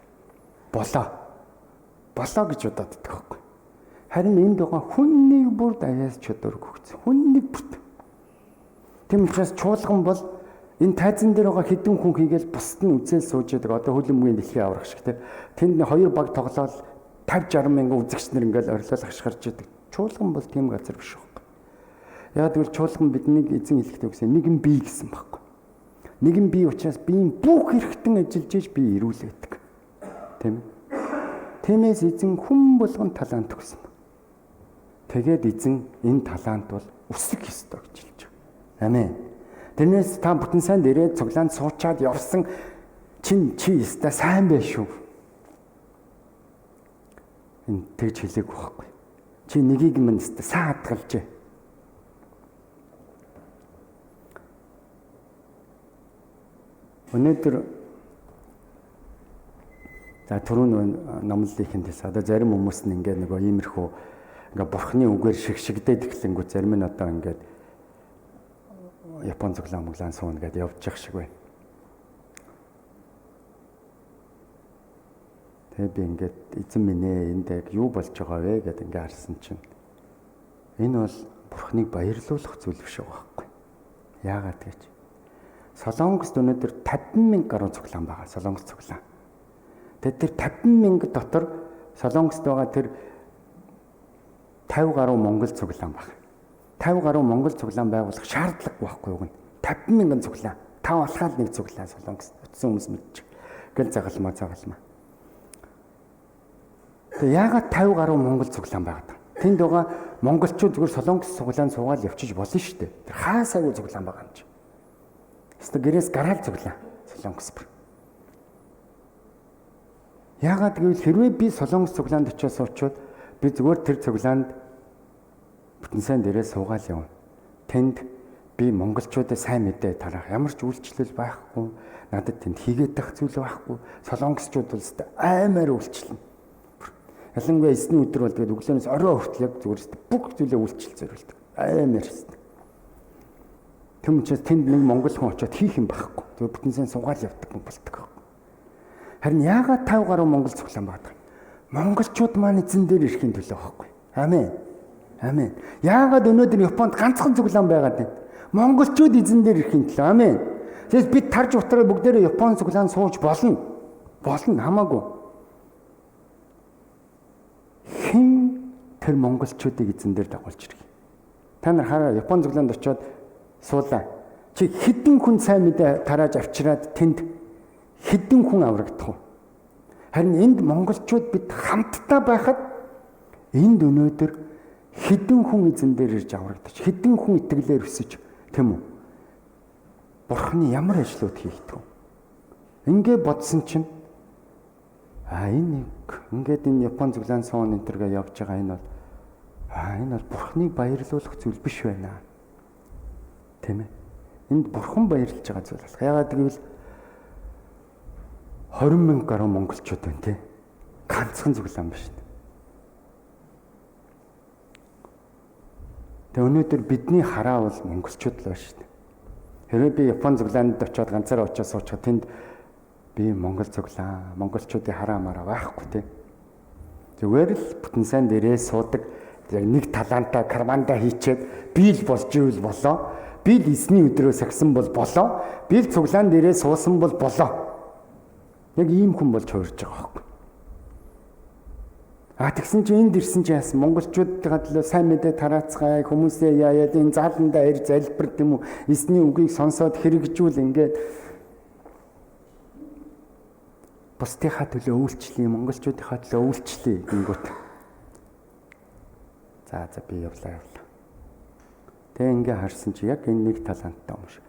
Болоо. Болоо гэж бодоод идэх байхгүй. Харин энд байгаа хүн нэг бүрд авьяас чадвар өгсөн. Хүн нэг бүрт. Тийм учраас чуулган бол энэ тайзан дээр байгаа хэдэн хүн хийгээл бусд нь үзэл сууж яадаг. Одоо хөлбөмбөгийн дэлхийн аврах шиг те. Тэнд хоёр баг тоглоол 50 60 мянган үзэгч нар ингээл орилол хашгирч яадаг. Чуулган бол тийм газар биш байхгүй. Яг тэгвэл чуулган биднийг эзэн хэлэхдээ өгсөн нэгэн бие гэсэн байхгүй. Нэгэн бие учраас биеийн бүх хэрэгтэн ажиллаж иж би ирүүлээдэг. Тийм ээ. Тиймээс эзэн хүн болгон талант өгсөн. Тэгээд эзэн энэ талант бол өсөх ёстой гэж хэлж байгаа. Амен. Тэрнээс та бүтэн сайн дээрээ цуглаанд суучаад явсан чин чи ёстой сайн байх шүү. Энэ тэгж хэлээгүй байхгүй. Чи нэгийг минь ёстой сайн хадгалжээ. Өнөөдөр за түрүүн номлолынхын хэлсэн. Одоо зарим хүмүүс нь ингээд нөгөө иймэрхүү ингээ бурхны үгээр шигшигдээд эхлэнгүүт зарим нь одоо ингээд Япон цуглаан мөглаан сууна гэдээ явж явах шиг байна. Тэгээ би ингээд эзэн минь ээ энд яг юу болж байгаа вэ гэд ингээ харсан чинь энэ бол бурхныг баярлуулах зүйл биш байгаа байхгүй. Яагаад гэж? Солонгост өнөөдөр 50,000 гаруй цуглаан байгаа. Солонгос цуглаан. Тэгээд тэр 50,000 дотор Солонгост байгаа тэр 50 гаруй монгол цуглаан баг. 50 гаруй монгол цуглаан байгуулах шаардлагагүй байхгүй юу гэн. 50,000 цуглаан. 5 алхаал нэг цуглаан Солонгост утсан хүмүүс мэдчих. Гэл загалмаа. Тэгээ яагаад 50 гаруй монгол цуглаан байгаад байгаа? Тэнд байгаа монголчууд зүгээр Солонгос цуглаан суугаал явчих болно шүү дээ. Тэр хаа сайгүй цуглаан байгаа юм чи. Эсвэл гэрээс гараал цуглаан Солонгос бүр. Яагаад гэвэл хэрвээ би Солонгос цуглаанд очиж суучвал би зүгээр тэр цуглаанд бүтэн сайн дээрээ суугаал явна. Тэнд би монголчуудад сайн мэдээ тараах ямар ч үйлчлэл байхгүй. Надад тэнд хийгээд байх зүйл байхгүй. Солонгосчууд бол өстой аймаар үйлчлэнэ. Ялангуяа эзний өдөр бол тэгээд өглөөнөөс орой хүртэл яг зүгээр өстой бүх зүйлээ үйлчлэл зориулдаг. Аймаар өстой. Тэм учраас тэнд нэг монгол хүн очиод хийх юм байхгүй. Зүгээр бүтэн сайн суугаал явдаг хүн болдог. Харин яагаад 50 гаруй монгол цуглаан байдаг? Монголчууд маань эзэн дээр ирэхин төлөө байхгүй. Амен. Амен. Яагаад өнөөдөр Японд ганцхан цуглаан байгаад байна? Монголчууд эзэн дээр ирэхин төлөө. Амен. Тэгээс бид тарж утраа бүгдээрээ Япон цуглаан сууж болно. Болно хамаагүй. Хэн тэр монголчуудыг эзэн дээр дагуулж ирэх юм? Та нар хараа Япон цуглаанд очиод суулаа. Чи хэдэн хүн сайн мэдээ тарааж авчираад тэнд хэдэн хүн аврагдах вэ? Харин энд монголчууд бид хамтдаа байхад энд өнөөдөр хэдэн хүн эзэн дээр ирж аврагдаж, хэдэн хүн итгэлээр өсөж, тийм үү? Бурхны ямар ажлууд хийгдэх вэ? Ингээ бодсон чинь энэ нэг ингээд энэ Япон цуглаан суун энэ төргээ явж байгаа энэ бол энэ бол Бурхныг баярлуулах зүйл биш байна. Тийм ээ. Энд Бурхан баярлж байгаа зүйл болох. Яагаад гэвэл 20,000 гаруй монголчууд байна тий. Ганцхан цуглаан биш. Тэгээ өнөөдөр бидний хараа бол монголчууд л байна шүү дээ. Хэрвээ би Япон цуглаанд очиод ганцаараа очиод суучхад тэнд би монгол цуглаан, монголчуудын хараа мараа байхгүй тий. Зүгээр л бүтэн сайн дээрээ суудаг яг нэг талаантаа кармандаа хийчээд би л болж ивэл болоо. Би л эзний өдрөө сахисан бол болоо. Би л цуглаан дээрээ суусан бол болоо. Яг ийм хүн болж хувирж байгаа байхгүй. Тэгсэн чинь энд ирсэн чинь яасан монголчуудын төлөө сайн мэдээ тараацгаая, хүмүүсээ яаяад энэ зааландаа ир залбир тийм үү, эзний үгийг сонсоод хэрэгжүүл ингээд бусдынхаа төлөө үйлчлэе, монголчуудынхаа төлөө үйлчлэе гингүүт. За би явлаа. Тэгээ ингээ харсан чи яг энэ нэг таланттай юм шиг.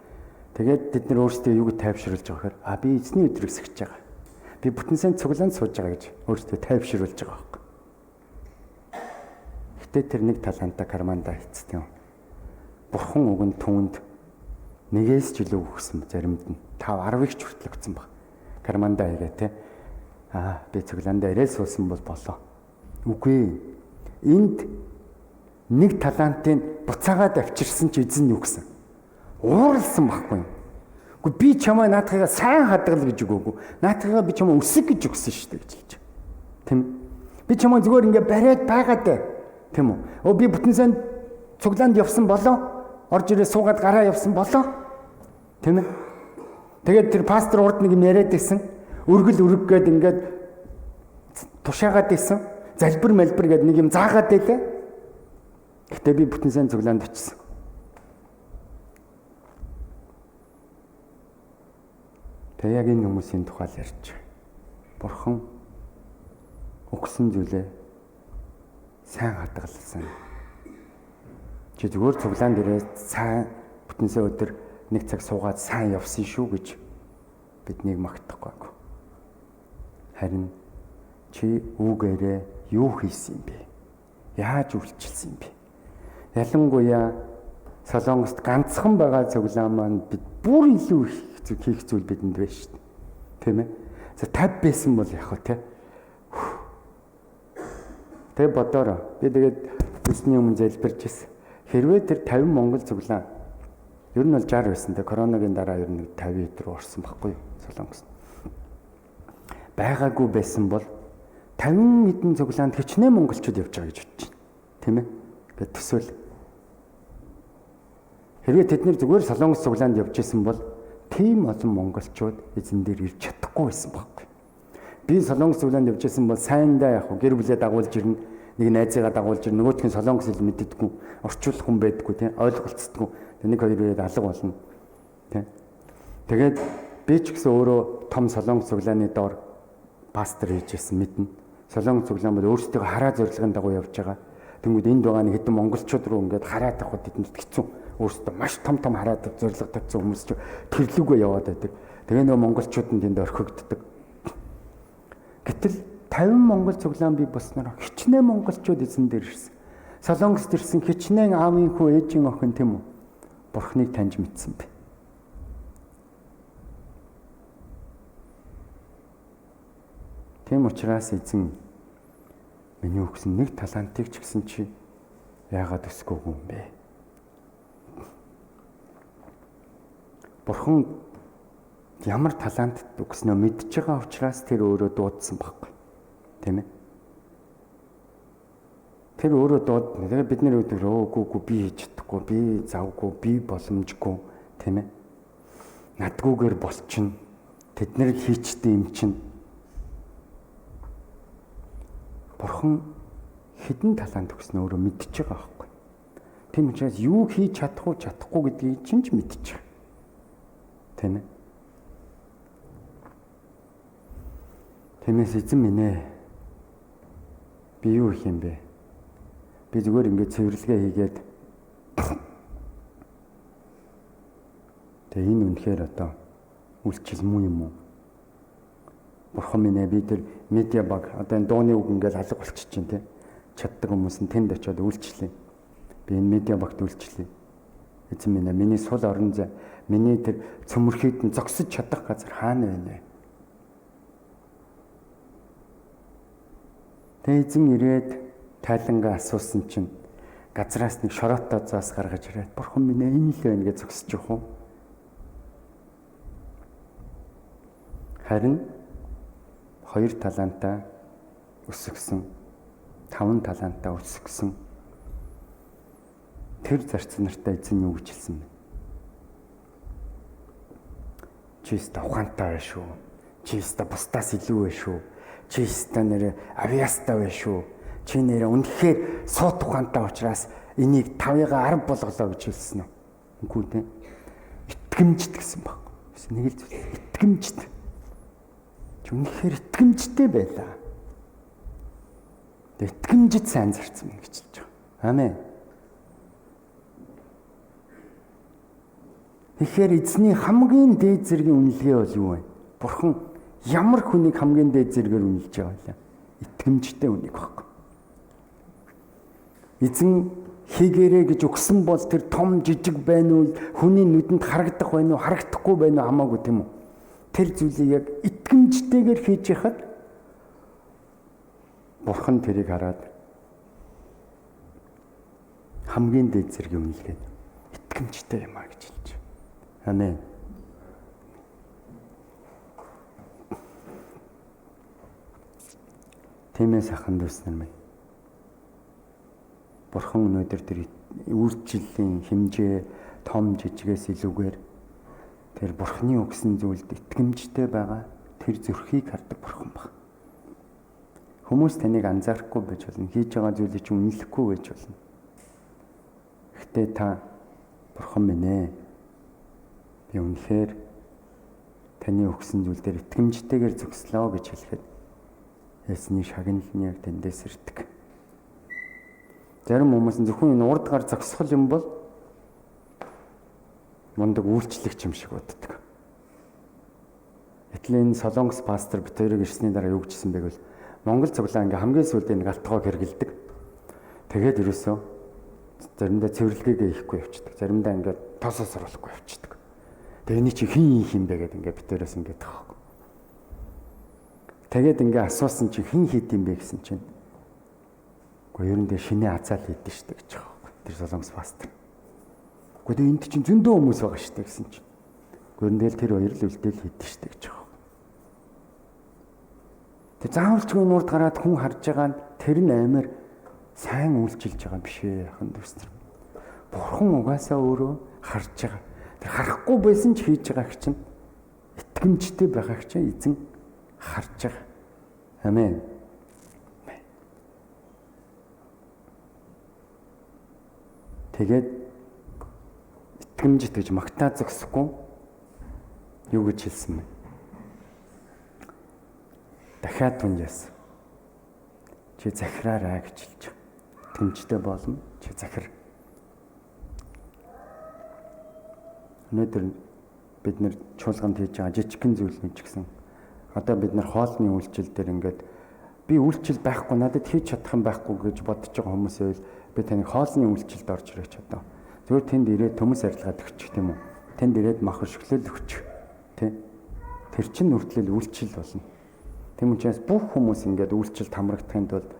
Тэгээд тэд нар өөрсдөө юуг тайвшруулж байгаа гэхээр би эзний өдрийг сахиж байгаа. Би бүтэн сайн цуглаанд сууж байгаа гэж өөрсдөө тайвшруулж байгаа байхгүй. Гэтэ тэр нэг талантаа кармандаа хийцдэг юм. Бурхан уг нь түүнд нэгээс ч илүү өгсөн заримд нь 5 10-ыг ч хүртэл өгсөн баг. Кармандаа хийгээ те. Би цуглаандаа ирээ суусан бол болоо. Үгүй. Энд нэг талантыг буцаагаад авчирсан чи эзэн юу гэсэн? Ууралсан байхгүй юм. Үгүй би чамаа наадхыгаа сайн хадгал гэж өгөөгүй. Наадхыгаа би чамаа өсөг гэж өгсөн шүү дээ гэж хэлж. Тийм. Би чамаа зүгээр ингээ бариад байгаад бай. Тийм үү? Би бүтэн сайн цуглаанд явсан болоо. Орж ирээ суугаад гараа явсан болоо. Тийм ээ. Тэгээд тэр пастор урд нэг юм яриад байсан. Өргөл өрг гээд ингээд тушаагаад байсан. Залбир малбир гээд нэг юм заагаад байлаа. Гэтэ би бүтэн сайн цуглаанд очсон. Тэгээ яг энэ хүмүүсийн тухай л ярьж байгаа. Бурхан өгсөн зүйлээ сайн хадгалсан. Чи зүгээр цуглаан дээрээ сайн бүтэнсээ өдөр нэг цаг суугаад сайн явсан шүү гэж биднийг магтахгүй. Харин чи үүгээрээ юу хийсэн юм бэ? Яаж үйлчилсэн юм бэ? Ялангуяа Солонгост ганцхан байгаа цуглаан маань бид бүр илүү их хийх зүйл бидэнд байна шүү дээ. Тийм ээ? За 50 байсан бол яг хөө те. Тэг бодоорой. Би тэгээд эсний өмнө залбирч ирсэн. Хэрвээ тэр 50 Монгол цуглаан ер нь бол 60 байсан те. Коронагийн дараа ер нь 50 рүү орсон байхгүй юу? Солонгост. Байгаагүй байсан бол 50 хэдэн цуглаанд хичнээн монголчууд явж байгаа гэж бодож байна. Тийм ээ? Ингээд төсөөл. Хэрвээ тэд нэр зүгээр Солонгос цуглаанд явж исэн бол тийм олон монголчууд эзэн дээр ирж чадахгүй байсан байхгүй. Би Солонгос цуглаанд явж исэн бол сайндаа яг гэр бүлээ дагуулж ирнэ, нэг найзыгаа дагуулж ирнэ, нөгөөх нь Солонгос хэл мэддэггүй, орчуулах хүн байдаггүй, тийм ойлголцдоггүй. Тэг нэг хоёр үеэд алга болно. Тийм. Тэгээд би ч гэсэн өөрөө том Солонгос цуглааны доор пастор хийж исэн мэднэ. Солонгос цуглаан бол өөрсдөө хараа зорилгын дагуу явж байгаа. Тэнгүүд энд байгаа нэг хэдэн монголчууд руу ингээд хараа тавихад тэдэнд хэцүү. Өөрсдөө маш том том хараа зорилго тавьсан хүмүүс ч тэрлүүгээ яваад байдаг. Тэгээ нөгөө монголчууд нь тэнд орхигддог. Гэтэл 50 монгол цуглаан бий болсноор хичнээн монголчууд эзэн дээр ирсэн. Солонгост ирсэн хичнээн аавын хүү ээжийн охин тийм үү? Бурхныг таньж мэдсэн бэ. Тийм учраас эзэн миний өгсөн нэг талантыг ч гэсэн чи яагаад өсгөөгүй юм бэ? Бурхан ямар талант өгснөө мэдж байгаа учраас тэр өөрөө дуудсан байхгүй. Тийм ээ? Тэр өөрөө дуудна. Тэгээ бид нэр өдөр өөгүй би хийж чадахгүй, би завгүй, би боломжгүй, тийм ээ? Надгүйгээр болчихно. Тэд нэр хийчтэй юм чинь. Бурхан хэдэн талант өгснөө өөрөө мэдж байгаа байхгүй. Тийм учраас юу хийж чадах уу, чадахгүй гэдгийг чинь ч мэдж байгаа. Тийм ээ? Тиймээс эзэн минь ээ. Би юу их юм бэ? Би зүгээр ингээд цэвэрлэгээ хийгээд тэгээ энэ үнэхээр одоо үйлчил муу юм уу? Бурхан минь ээ, би тэр медиа баг одоо энэ дууны үг ингээд алга болчих чинь тий. Чаддаг хүмүүс нь тэнд очиод үйлчлээ. Би энэ медиа багт үйлчлээ. Эзэн минь ээ, миний сул орон зай, миний тэр цөмөрхийд нь зогсож чадах газар хаана байна вэ? Тэгээ эзэн ирээд тайлангаа асуусан чинь газраас нэг шороотой зоос гаргаж ирээд бурхан минь ээ, энэ л байна гэж зогсож явах уу? Харин 2 талантаа өсгсөн, 5 талантаа өсгсөн тэр зарц нартай эзэн юу гэж хэлсэн бэ? Чи өстө ухаантай байх шүү. Чи өстө бусдаас илүү байх шүү. Чи өстө нэр авьяастай байх шүү. Чи нэр үнэхээр суут ухаантай учраас энийг 5-ыг 10 болголоо гэж хэлсэн үү? Үгүй дээ. Итгэмжт гэсэн баг. Нэг л зүйл итгэмжт. Чи үнэхээр итгэмжтэй байлаа. Итгэмжит сайн зарцсан мэн гэж хэлж байгаа. Амен. Тэгэхээр эзний хамгийн дээд зэргийн үнэлгээ бол юу вэ? Бурхан ямар хүнийг хамгийн дээд зэргээр үнэлж байгаа вэ? Итгэмжтэй хүнийг байхгүй. Эзэн хийгээрэй гэж өгсөн бол тэр том жижиг байна уу, хүний нүдэнд харагдах байна уу, харагдахгүй байна уу хамаагүй тийм үү? Тэр зүйлийг яг итгэмжтэйгээр хийж яхад Бурхан тэрийг хараад хамгийн дээд зэргийн үнэлгээ итгэмжтэй юм а гэж хэлж байна. Амен. Тиймээс аханд дүүс нар минь. Бурхан өнөөдөр тэр үйлчлэлийн хэмжээ том жижигээс илүүгээр тэр Бурханы өгсөн зүйлд итгэмжтэй байгаа тэр зүрхийг хардаг Бурхан баг. Хүмүүс таныг анзаарахгүй байж болно. Хийж байгаа зүйлийг чи үнэлэхгүй байж болно. Гэхдээ та бурхан минь ээ. Би үнэхээр таны өгсөн зүйл дээр итгэмжтэйгээр зогслоо гэж хэлэхэд эзний шагнал нь яг тэндээс ирдэг. Зарим хүмүүс нь зөвхөн энэ урд гар зогсгол юм бол мундаг үйлчлэгч юм шиг боддог. Гэтэл энэ Солонгос пастор бит хоёрыг ирсний дараа юу гэжсэн бэ гэвэл Монгол цуглаан ингээ хамгийн сүүлд энэ галтгоог хэрэгэлдэг. Тэгээд ерөөсөө заримдаа цэвэрлэгээгээ хийхгүй явчихдаг. Заримдаа ингээд тосоо суруулахгүй явчихдаг. Тэгээ эний чи хин юм бэ гэдээ ингээ бит хоёроос ингээд таахгүй. Тэгээд ингээ асуусан чи хин хийд юм бэ гэсэн чинь үгүй ер нь тэгээ шинэ азаал хийдэн штэ гэж байгаа байхгүй. Тэр Солонгос пастор. Үгүй тэгээ энд чинь зөндөө хүмүүс байгаа штэ гэсэн чинь. Үгүй ер нь тэгэл тэр хоёр л үлдээл хийдэн штэ гэж байгаа. Тэг заавалчгүй нурд гараад хүн харж байгаа нь тэр нь амар сайн үйлчилж байгаа биш ээ ахын дүүс нар. Бурхан угаасаа өөрөө харж байгаа. Тэр харахгүй байсан ч хийж байгаа чинь итгэмжтэй байгаа чинь эзэн харж байгаа. Амен. Тэгээд итгэмжит гэж магтаа зогсохгүй юу гэж хэлсэн бэ? Дахиад түнд яасан. Чи захираарай гэж хэлж байгаа. Итгэмжтэй болно. Чи захир. Өнөөдөр бид нэр чуулганд хийж байгаа жижигхэн зүйл нь ч гэсэн одоо бид нар хоолны үйлчил дээр ингээд би үйлчил байхгүй надад хийж чадах юм байхгүй гэж бодож байгаа хүмүүс байвал би таныг хоолны үйлчилд орж ирэх чадаа. Зүгээр тэнд ирээд төмөс арилгаад өгчих тийм үү? Тэнд ирээд мах өшөглөл өгчих. Тэ? Тэр чинь хүртэл үйлчил болно. Тийм учраас бүх хүмүүс ингээд үйлчилд хамрагдахын тулд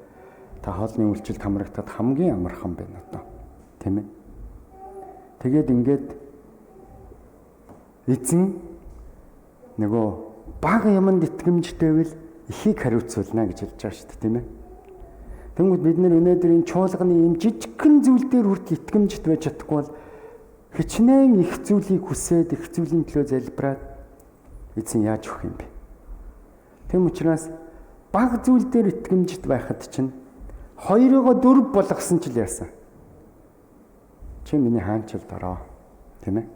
та хоолны үйлчилд хамрагдахад хамгийн амархан байна одоо. Тийм ээ? Тэгээд ингээд эзэн нөгөө бага юмд итгэмжтэй байвал ихийг хариуцуулна гэж хэлж байгаа шүү дээ, тийм ээ? Тэнгүүд бид нэр өнөөдөр энэ чуулганы ийм жижигхэн зүйл дээр хүртэл итгэмжт байж чадахгүй бол хичнээн их зүйлийг хүсээд их зүйлийн төлөө залбираад эзэн яаж өгөх юм бэ? Тийм учраас бага зүйл дээр итгэмжт байхад чинь 2-ыг 4 болгосон ч л яасан. Чи миний хаанчилд ороо, тийм ээ?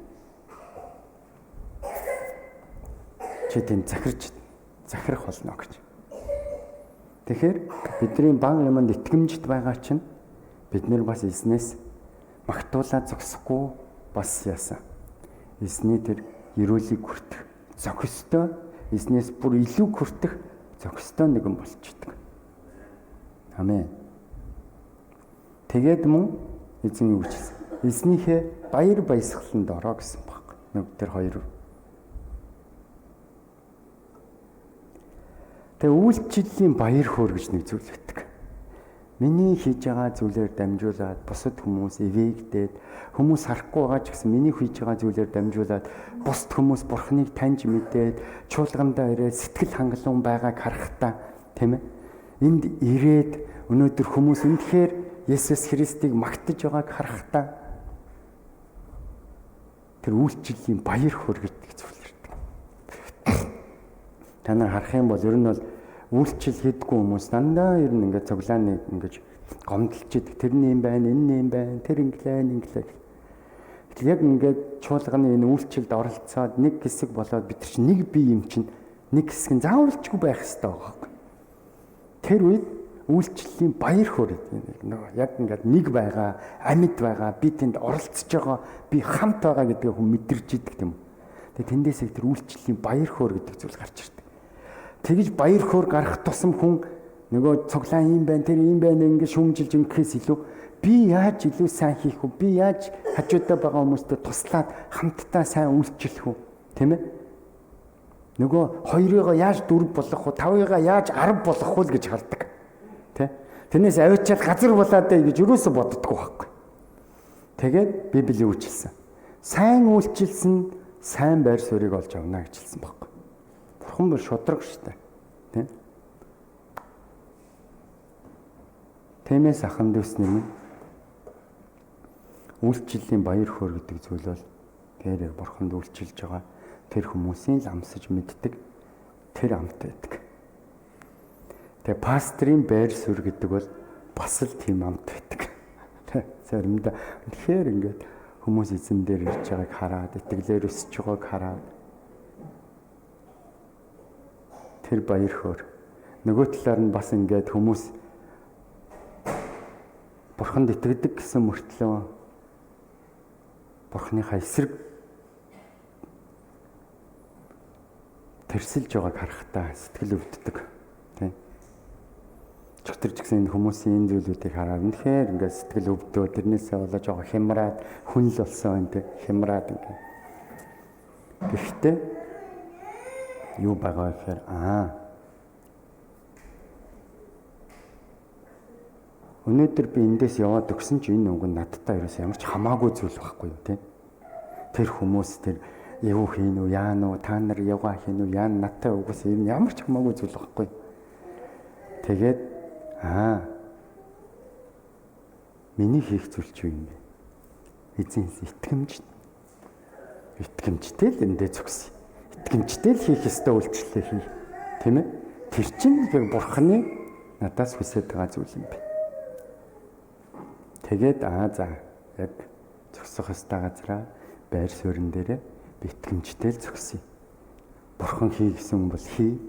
Чи тэнд захирах болно гэж. Тэгэхээр бидний бага юмд итгэмжт байгаа чинь бид нэр бас эзнээс магтуулаад зогсохгүй бас яасан. Эзний тэр ерөөлийг хүртэх зохистой, эзнээс бүр илүү хүртэх зохистой нэгэн болчихдог. Амен. Тэгээд мөн эзэн юу гэж хэлсэн? Эзнийхээ баяр баясгаланд ороо гэсэн баг. Нэг тэр хоёр. Тэгээ үйлчлэлийн баяр хөөр гэж нэг зүйл байдаг. Миний хийж байгаа зүйлээр дамжуулаад бусад хүмүүс эвээгдээд, хүмүүс харахгүй байгаа ч гэсэн миний хийж байгаа зүйлээр дамжуулаад бусад хүмүүс Бурхныг таньж мэдээд, чуулгандаа ирээд сэтгэл хангалуун байгааг харахтаа, тийм ээ? Энд ирээд өнөөдөр хүмүүс үнэхээр Есүс Христийг магтаж байгааг харахтаа тэр үйлчлэлийн баяр хөөр гэдэг зүйл ирдэг. Та нар харах юм бол ер нь бол үйлчлэл хийдэггүй хүмүүс дандаа ер нь ингээд цуглааны ингэж гомдолж идэг. Тэр нь юм байна, энэ нь юм байна, тэр инглээ, инглээ. Гэтэл яг ингээд чуулганы энэ үйлчлэлд оролцоод нэг хэсэг болоод бид нар чинь нэг бие юм чинь нэг хэсэг нь заавалчгүй байх хэрэгтэй байгаа байхгүй. Тэр үед үйлчлэлийн баяр хөөр гэдэг нэг яг ингээд нэг байгаа, амьд байгаа, би тэнд оролцож байгаа, би хамт байгаа гэдгийг хүн мэдэрч идэг юм. Тэгээ тэндээс их тэр үйлчлэлийн баяр хөөр гэдэг зүйл гарч ирдэг. Тэгж баяр хөөр гарах тусам хүн нөгөө цуглаан юм байна, тэр юм байна ингэ шүүмжилж ингэхээс илүү би яаж илүү сайн хийх вэ? Би яаж хажуудаа байгаа хүмүүстэй туслаад хамтдаа сайн үйлчлэх үү? Тийм ээ? Нөгөө 2-ыг яаж 4 болгох вэ? 5-ыг яаж 10 болгох вэ гэж хардаг. Тэ? Тэрнээс аваачаал газар болоод ээ гэж юусоо боддгоо байхгүй. Тэгээд Библи үйлчилсэн. Сайн үйлчилсэн сайн байр суурийг олж авна гэж хэлсэн байхгүй. Бурхан бүр шудраг штэ. Тэ? Тиймээс ахан дүүс нар минь үйлчлэлийн баяр хөөр гэдэг зүйл бол тэр яг Бурханд үйлчилж байгаа тэр хүмүүсийн л амсаж мэддэг тэр амт байдаг. Тэгээ пастрын байр суурь гэдэг бол бас л тийм амт байдаг. Заримдаа үнэхээр ингээд хүмүүс эзэн дээр ирж байгааг хараад, итгэлээр өсөж байгааг хараад тэр баяр хөөр. Нөгөө талаар нь бас ингээд хүмүүс Бурханд итгэдэг гэсэн мөртлөө Бурханыхаа эсрэг тэрсэлж байгааг харахтаа сэтгэл өвддөг. Тэ. Чөтгөр ч гэсэн энэ хүмүүсийн энэ зүйлүүдийг хараад үнэхээр ингээд сэтгэл өвдөө, тэрнээсээ болоо жоо хямраад хүн л болсон энэ тэ хямраад ингээд. Гэхдээ юу байгаа гэхээр өнөөдөр би эндээс яваад өгсөн чи энэ үг нь надтай ерөөс ямар ч хамаагүй зүйл байхгүй юу те. Тэр хүмүүс тэр юу хийн үү, яана уу, та нар явгаа хийн үү, яана надтай угсаа юм ямар ч хамаагүй зүйл байхгүй. Тэгээд миний хийх зүйл чи юу юм бэ? Эзэн итгэмж. Итгэмжтэй л эндээ зогсъё. Итгэмжтэй л хийх ёстой үйлчлэлээ хий. Тийм ээ? Тэр чинь яг Бурханы надаас хүсэж байгаа зүйл юм бэ. Тэгээд за яг зогсох ёстой газараа байр суурин дээрээ би итгэмжтэй л зогсъё. Бурхан хий гэсэн бол хий.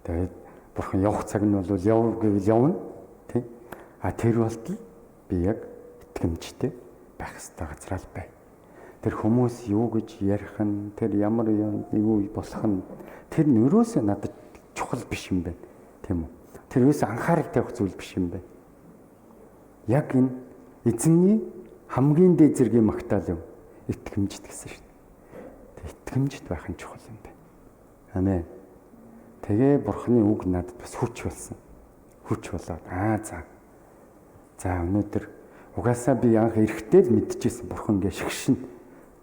Тэгээд Бурхан явах цаг нь бол яв гэвэл явна. Тэ? А тэр болтол би яг итгэмжтэй байх ёстой газараа л бай. Тэр хүмүүс юу гэж ярих нь, тэр ямар юу болох нь тэр нь ерөөсөө надад чухал биш юм байна. Тийм үү? Тэр ерөөсөө анхаарал тавих зүйл биш юм байна. Яг энэ эзэнний хамгийн дээд зэргийн магтаал юм. Итгэмжт гэсэн шүү дээ. Итгэмжт байх нь чухал юм байна. Амен. Тэгээ Бурхны үг надад бас хүч болсон. Хүч болоод за. За өнөөдөр угаасаа би анх эрэхтэй л мэдчихсэн Бурхан ингээ шигшин.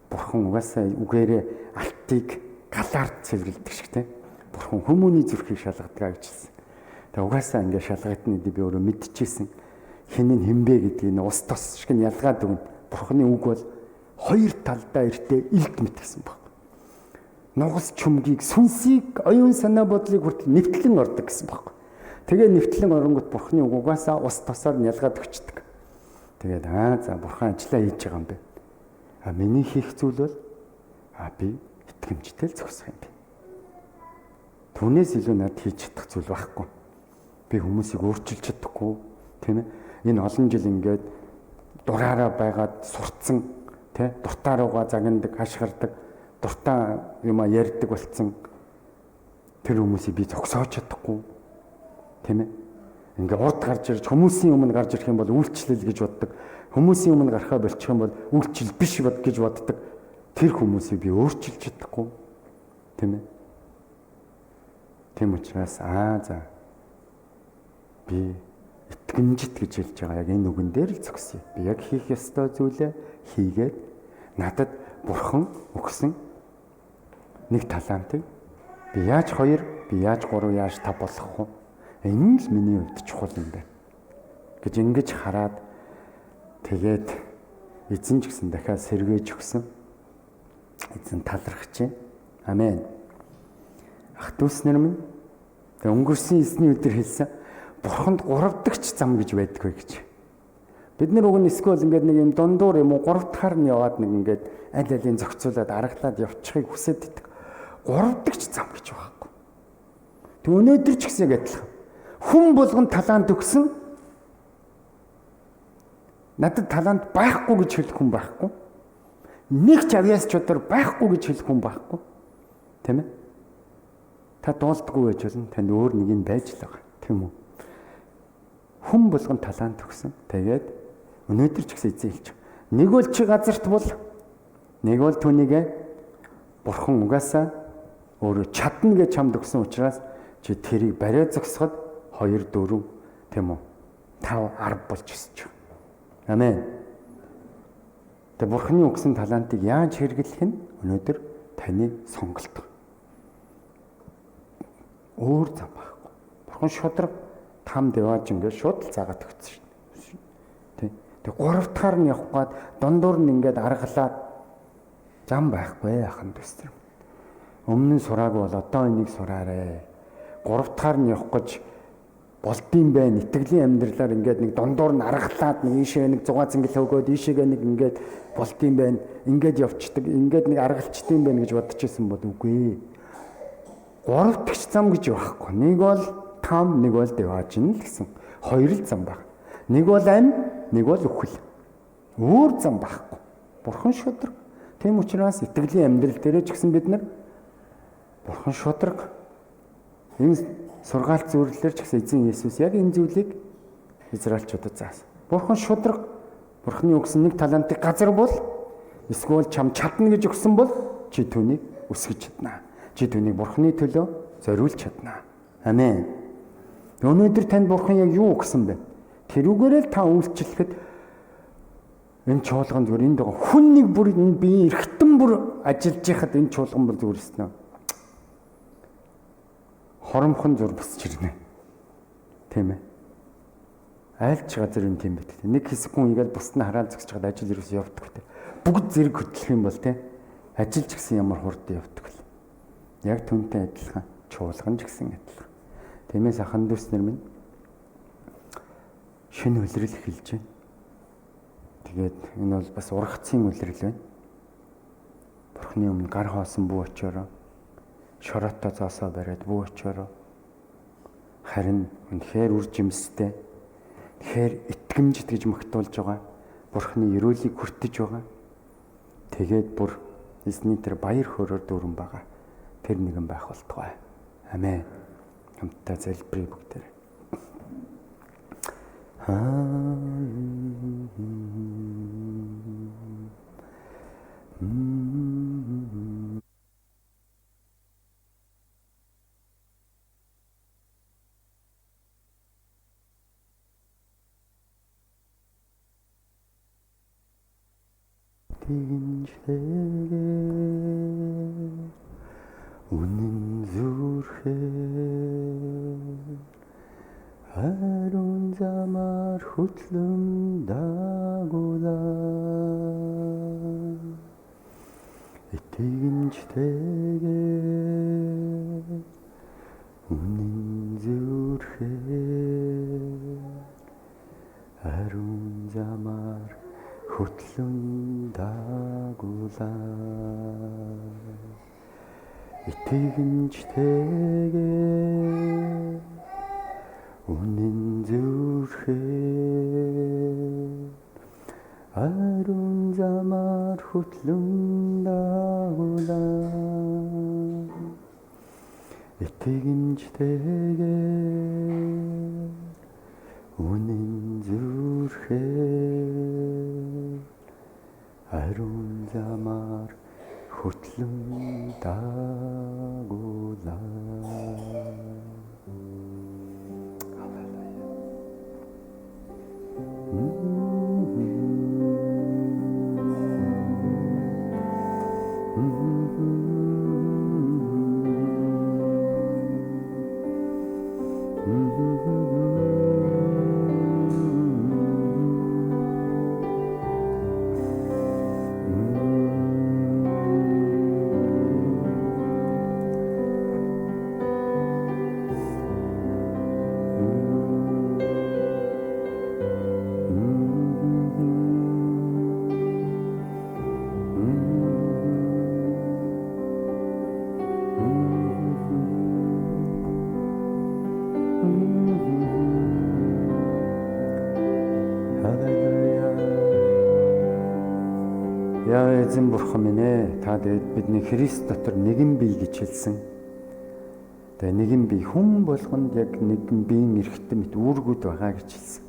Бурхан угаасаа үгээрээ алтыг галаар цэвэрлэдэг шиг те. Бурхан хүмүүний зүрхийг шалгадаг гэж хэлсэн. Тэгээ угаасаа ингээ шалгагдана гэдэг би өөрөө мэдчихсэн. Хэн нь хинбэ гэдгийг нь ус тос шиг нь ялгаад өгнө. Бурханы үг бол хоёр талдаа эртээ илт мэтгсэн баг. Нугас чүмгийг, сүнсийг, оюун санаа бодлыг хүртэл нэвтлэн ордог гэсэн баг. Тэгээ нэвтлэн оронгот Бурханы үг угаасаа ус тосоор нь ялгаад өгчдөг. Тэгээд за Бурхан ажиллаа хийж байгаа юм бэ. А миний хийх зүйл бол би итгэмжтэй л зогсох юм бэ. Түүнээс илүү над хийж чадах зүйл байхгүй. Би хүмүүсийг өөрчилж чадахгүй, тийм ээ. Энэ олон жил ингээд дураараа байгаад сурцсан, тэ дуртаа руугаа загнадаг, хашгирдаг, дуртаа юмаа ярьдаг болцсон тэр хүмүүсийг би зогсоож чадахгүй, тийм ээ. Ингээ урд гарч ирж хүмүүсийн өмнө гарч ирэх юм бол үйлчлэл гэж боддог. Хүмүүсийн өмнө гарахаа болчих юм бол үйлчлэл биш бод гэж боддог. Тэр хүмүүсийг би өөрчилж чадахгүй, тийм ээ. Тийм учраас за би итгэмжит гэж хэлж байгаа. Яг энэ үгэн дээр л зогсъё. Би яг хийх ёстой зүйлээ хийгээд надад Бурхан өгсөн нэг талантыг би яаж 2, би яаж 3, яаж 5 болгох вэ? Энэ л миний хувьд чухал юм байна гэж ингэж хараад тэгээд эзэн ч гэсэн дахиад сэргээж өгсөн. Эзэн талархаж байна. Амен. Ах дүүс нар минь, тэг өнгөрсөн эзний өдөр хэлсэн Бурханд 3 дахь зам гэж байдаггүй гэж. Бид нар уг нь эсвэл ингээд нэг юм дундуур юм уу 3 дахьар нь яваад нэг ингээд аль алийн зохицуулаад аргалаад явчихыг хүсэж байдаг. 3 дахь зам гэж байхгүй. Тэг өнөөдөр ч гэсэн яг адилхан. Хүн болгон талант өгсөн. Надад талант байхгүй гэж хэлэх хүн байхгүй. Нэг ч авьяас чадвар байхгүй гэж хэлэх хүн байхгүй. Тийм ээ? Та дуулдаггүй байж болно. Танд өөр нэг юм байж л байгаа. Тийм үү? Хүн болгон талант өгсөн. Тэгээд өнөөдөр ч гэсэн эзэн хэлж байгаа. Нэг бол чи газарт бол, нэг бол түүнийгээ Бурхан угаасаа өөрөө чадна гэж чамд өгсөн учраас чи тэрийг бариа зогсоход 2 4 тийм үү? 5 10 болж өсөж байгаа. Амен. Тэгээ Бурханы өгсөн талантыг яаж хэрэглэх нь өнөөдөр таны сонголт. Өөр зам байхгүй. Бурхан шудраг там девааж ингээд шууд л заагаад өгсөн шүү дээ. Тэ. Тэгээ 3 дахьар нь явах гээд дундуур нь ингээд аргалаад зам байхгүй ахын төсөр. Өмнө нь сураагүй бол одоо энийг сураарэ. 3 дахьар нь явах гэж Болдсон байх итгэлийн амьдралаар ингээд нэг дундуур нь аргалаад нэг ийшээ нэг 6 зингэл өгөөд ийшээгээ нэг ингээд болдсон байх ингээд явцдаг ингээд нэг аргалчдсан байх гэж бодож исэн бол үгүй. Гурав дахь зам гэж байхгүй. Нэг бол там, нэг бол деважин л гэсэн. Хоёр л зам баг. Нэг бол ам, нэг бол үхэл. Өөр зам байхгүй. Бурхан шудраг. Тийм учраас итгэлийн амьдрал дээрээ ч гэсэн бид нар Бурхан шудраг. Энэ сургаалт зөвлөлөөр ч гэсэн эзэн Есүс яг энэ зүйлийг Израильчуудад заасан. Бурхан шудраг. Бурханы өгсөн нэг талантыг газар бол эсвэл чам чадна гэж өгсөн бол чи түүнийг өсгөж чадна. Чи түүнийг Бурханы төлөө зориулж чадна. Амен. Өнөөдөр танд Бурхан яг юу өгсөн бэ? Тэрүүгээрээ л та үйлчлэхэд энэ чуулган зүгээр энд байгаа хүн нэг бүр энэ биеийн эргэтэн бүр ажиллаж яхад энэ чуулган бүр зүгээр өснө. Хоромхон зур босч ирнэ. Тийм ээ. Аль ч газар юм тийм байдаг. Нэг хэсэг хүн игээл бусд нь хараад зогсож байгаад ажил ерөөсөө явдаг те. Бүгд зэрэг хөтлөх юм бол те. Ажил ч гэсэн ямар хурдан явдаг вэ? Яг түүнтэй адилхан чуулган ч гэсэн адилхан. Тиймээс ахан дүүс нар минь шинэ үлрэл эхэлж байна. Тэгээд энэ бол бас ургацын үлрэл байна. Бурхны өмнө гар хоосон бүү очоороо, шороотой зоосоо бариад бүү очоороо. Харин үнэхээр үр жимстэй, үнэхээр итгэмжит гэж магтуулж байгаа. Бурхны ерөөлийг хүртэж байгаа. Тэгээд бүр эзний тэр баяр хөөрөөр дүүрэн байгаа. Тэр нэгэн байх болтугай. Амен. Хамтдаа залбирая бүгдээрээ. Тэгинжлэгээ үнэн зүрхээр ариун замаар хөтлөн дагуулаа. Итгэмжтэйгээр үнэн зүрхээр ариун замаар хөтлөн дагуулаа. Итгэмжтэйгээр үнэн зүрхээр ариун замаар хөтлөн дагуулаа. Итгэмжтэйгээр үнэн зүрхээр ариун замаар хөтлөн дагуулаа. Яа эзэн бурхан минь ээ, та тэгээд бидний Христ дотор нэгэн бие гэж хэлсэн. Тэгээ нэгэн бие хүн болгонд яг нэгэн биеийн эрхтэн мэт үүргүүд байгаа гэж хэлсэн.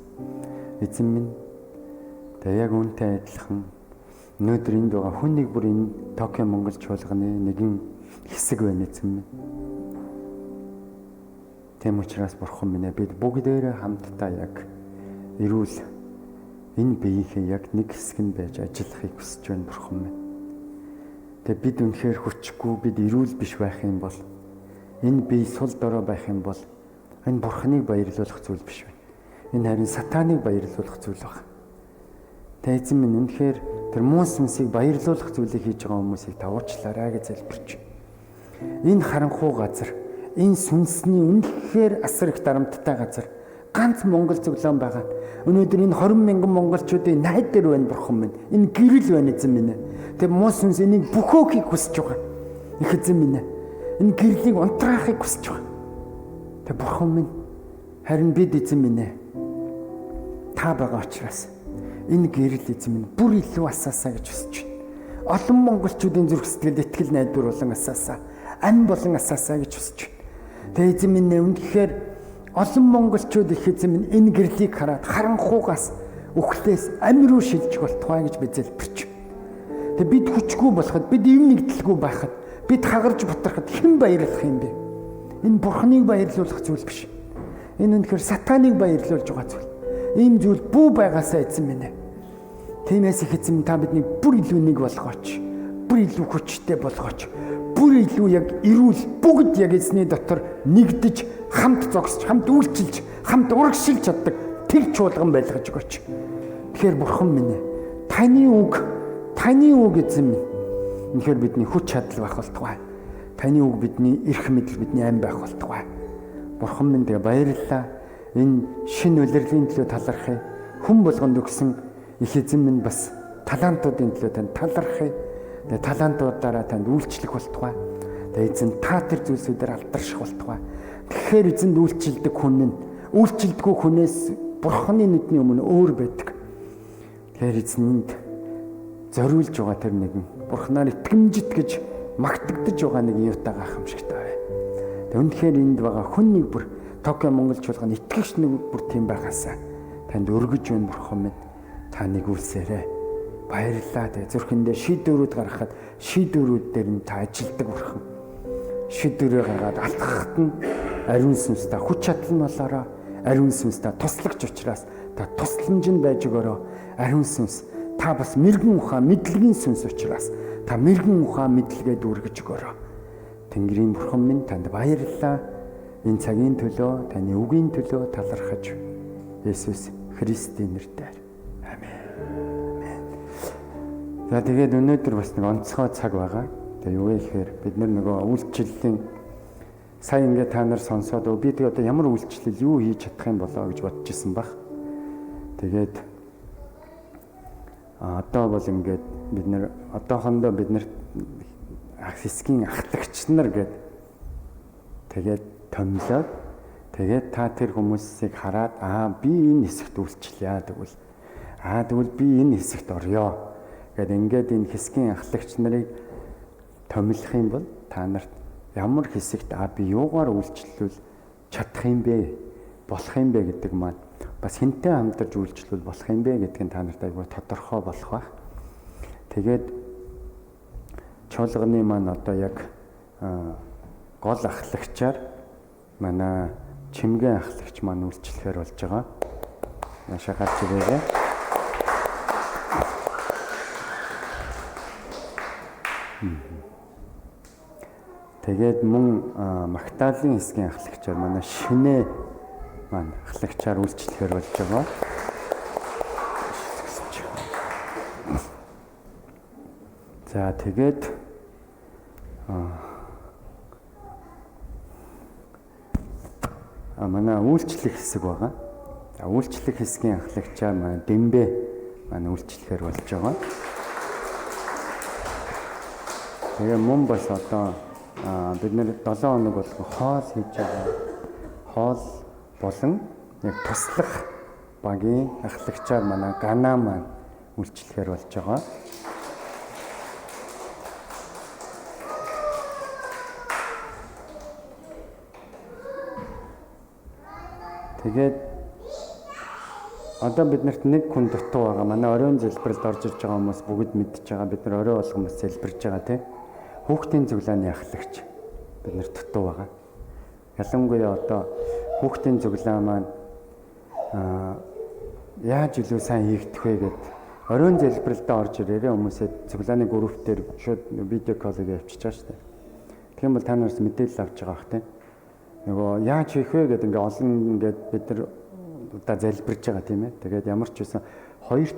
Эзэн минь, тэгээ яг үүнтэй адилхан өнөөдөр энд байгаа хүн нэг бүр энэ Токио Монгол чуулганы нэгэн хэсэг байна эзэн минь. Тийм учраас бурхан минь ээ, бид бүгдээрээ хамтдаа яг эрүүл энэ биеийнхээ яг нэг хэсэг нь байж ажиллахыг хүсэж байна бурхан минь. Тэгээ бид үнэхээр хүчгүй, бид эрүүл биш байх юм бол энэ бие сул дорой байх юм бол энэ бурханыг баярлуулах зүйл биш байна. Энэ харин сатаныг баярлуулах зүйл байна. Тэгээ эзэн минь үнэхээр тэр муу сүнсийг баярлуулах зүйлийг хийж байгаа хүмүүсийг та уучлаарай гэж залбирч. Энэ харанхуй газар, энэ сүнсний үнэхээр асар их дарамттай газар Ганц Монгол цуглаан байгаа. Өнөөдөр энэ 20 мянган монголчуудын найдвар байна бурхан минь. Энэ гэрэл байна эзэн минь. Тэгээ муу сүнс энийг бөхөөхийг хүсэж байгаа. Их эзэн минь. Энэ гэрлийг унтраахыг хүсэж байгаа. Тэгээ бурхан минь харин бид эзэн минь та байгаа учраас энэ гэрэл эзэн минь бүр илүү асаасаа гэж хүсэж байна. Олон монголчуудын зүрх сэтгэлд итгэл найдвар болон асаасаа, ам болон асаасаа гэж хүсэж байна. Тэгээ эзэн минь үнэхээр олон монголчууд их эзэн минь энэ гэрлийг хараад харанхуугаас үхлээс ам руу шилжих болтугай гэж би залбирч. Тэгээ бид хүчгүй болоход, бид эв нэгдэлгүй байхад, бид хагарч бутархад хэн баярлах юм бэ? Энэ бурхныг баярлуулах зүйл биш. Энэ үнэхээр сатаныг баярлуулж байгаа зүйл. Ийм зүйл бүү байгаасаа эзэн минь. Тиймээс их эзэн та биднийг бүр илүү нэг болгооч. Бүр илүү хүчтэй болгооч. Бүр илүү яг эрүүл бүгд яг эзний дотор нэгдэж, хамт зогсож, хамт үйлчилж, хамт урагшилж чаддаг тэр чуулган байлгаж өгөөч. Тэгэхээр бурхан минь таны үг эзэн минь. Үнэхээр бидний хүч чадал байх болтугай. Таны үг бидний эрх мэдэл, бидний ам байх болтугай. Бурхан минь тэгээ баярлалаа. Энэ шинэ улирлын төлөө талархъя. Хүн болгонд өгсөн их эзэн минь бас талантуудын төлөө танд талархъя. Тэгээ талантуудаараа танд үйлчлэх болтугай. Тэгээ эзэн та тэр зүйлсүүдээр алдарших болтугай. Тэгэхээр эзэнд үйлчилдэг хүн нь үйлчилдэггүй хүнээс бурханы нүдний өмнө өөр байдаг. Тэгэхээр эзэнд зориулж байгаа тэр нэгэн бурхнаар итгэмжит гэж магтагдаж байгаа нэг юутай гайхамшигтай бай. Тэг үнэхээр энд байгаа хүн нэг бүр Токио Монгол чуулган итгэгч нэг бүр тийм байгаасаа танд өргөж байна бурхан минь. Та нэг үлсээрэй. Баярлалаа. Тэг зүрхэндээ шийдвэрүүд гаргахад шийдвэрүүд дээр нь та ажилдаг бурхан. Шийдвэрээ гаргаад алхахад нь ариун сүнс та хүч чадал нь болоорой. Ариун сүнс та туслагч учраас та тусламж нь байж өгөөрэй. Ариун сүнс та бас мэрэгэн ухаан мэдлэгийн сүнс учраас та мэрэгэн ухаан мэдлэгээ дүүргэж өгөөрэй. Тэнгэрийн бурхан минь танд баярлалаа. Энэ цагийн төлөө, таны үгийн төлөө талархаж Есүс Христийн нэрээр. Амен. Амен. За тэгээд өнөөдөр бас нэг онцгой цаг байгаа. Тэгээ юу вэ гэхээр бид нөгөө үйлчлэлийн сая ингээд та нар сонсоод би тэгээ одоо ямар үйлчлэл юу хийж чадах юм болоо гэж бодож исэн баг. Тэгээд одоо бол ингээд бид нэр одоохондоо бид нар хэсгийн ахлагч нар гээд тэгээд томилоод тэгээд та тэр хүмүүсийг хараад би энэ хэсэгт үйлчлэе тэгвэл тэгвэл би энэ хэсэгт орё гэд ингээд энэ хэсгийн ахлагч нарыг томилох юм бол та нарт ямар хэсэгт би юугаар үйлчлвэл чадах юм бэ, болох юм бэ гэдэг маань бас хэнтэй хамтарч үйлчлвэл болох юм бэ гэдг нь та нарт айгүй тодорхой болох байх. Тэгээд чуулганы маань одоо яг гол ахлагчаар манай Чимгэн ахлагч маань үйлчлэхээр болж байгаа. Наашаа гарч ирээрэй. Тэгээд мөн Магдалины хэсгийн ахлагчаар манай Шинэ маань ахлагчаар үйлчлэхээр болж байгаа. За тэгээд манай үйлчлэх хэсэг байгаа. За үйлчлэх хэсгийн ахлагчаар манай Дэмбэ манай үйлчлэхээр болж байгаа. Тэгээ мөн бас одоо бид нэр 7 хоног болгон хоол хийж байгаа. Хоол болон яг туслах багийн ахлагчаар манай Гана маань үйлчлэхээр болж байгаа. Тэгээд одоо биднэрт нэг хүн дутуу байгаа. Манай оройн залбиралд орж ирж байгаа хүмүүс бүгд мэдж байгаа. Бид нар орой болгон бас залбирж байгаа тийм. Хүүхдийн цуглааны ахлагч бид нар дутуу байгаа. Ялангуяа одоо хүүхдийн цуглаа маань яаж илүү сайн хийгдэх вэ гэд оройн залбиралдаа орж ирээрээ хүмүүсээ цуглааны групп дээр шууд видео колыг явуулчих байгаа шүү дээ. Тэгэх юм бол та нараас мэдээлэл авч байгаа бах тийм. Нөгөө яаж хийх вэ гэдэг ингээ олон ингээд бид нар удаа залбирж байгаа тийм ээ. Тэгээд ямар ч байсан 2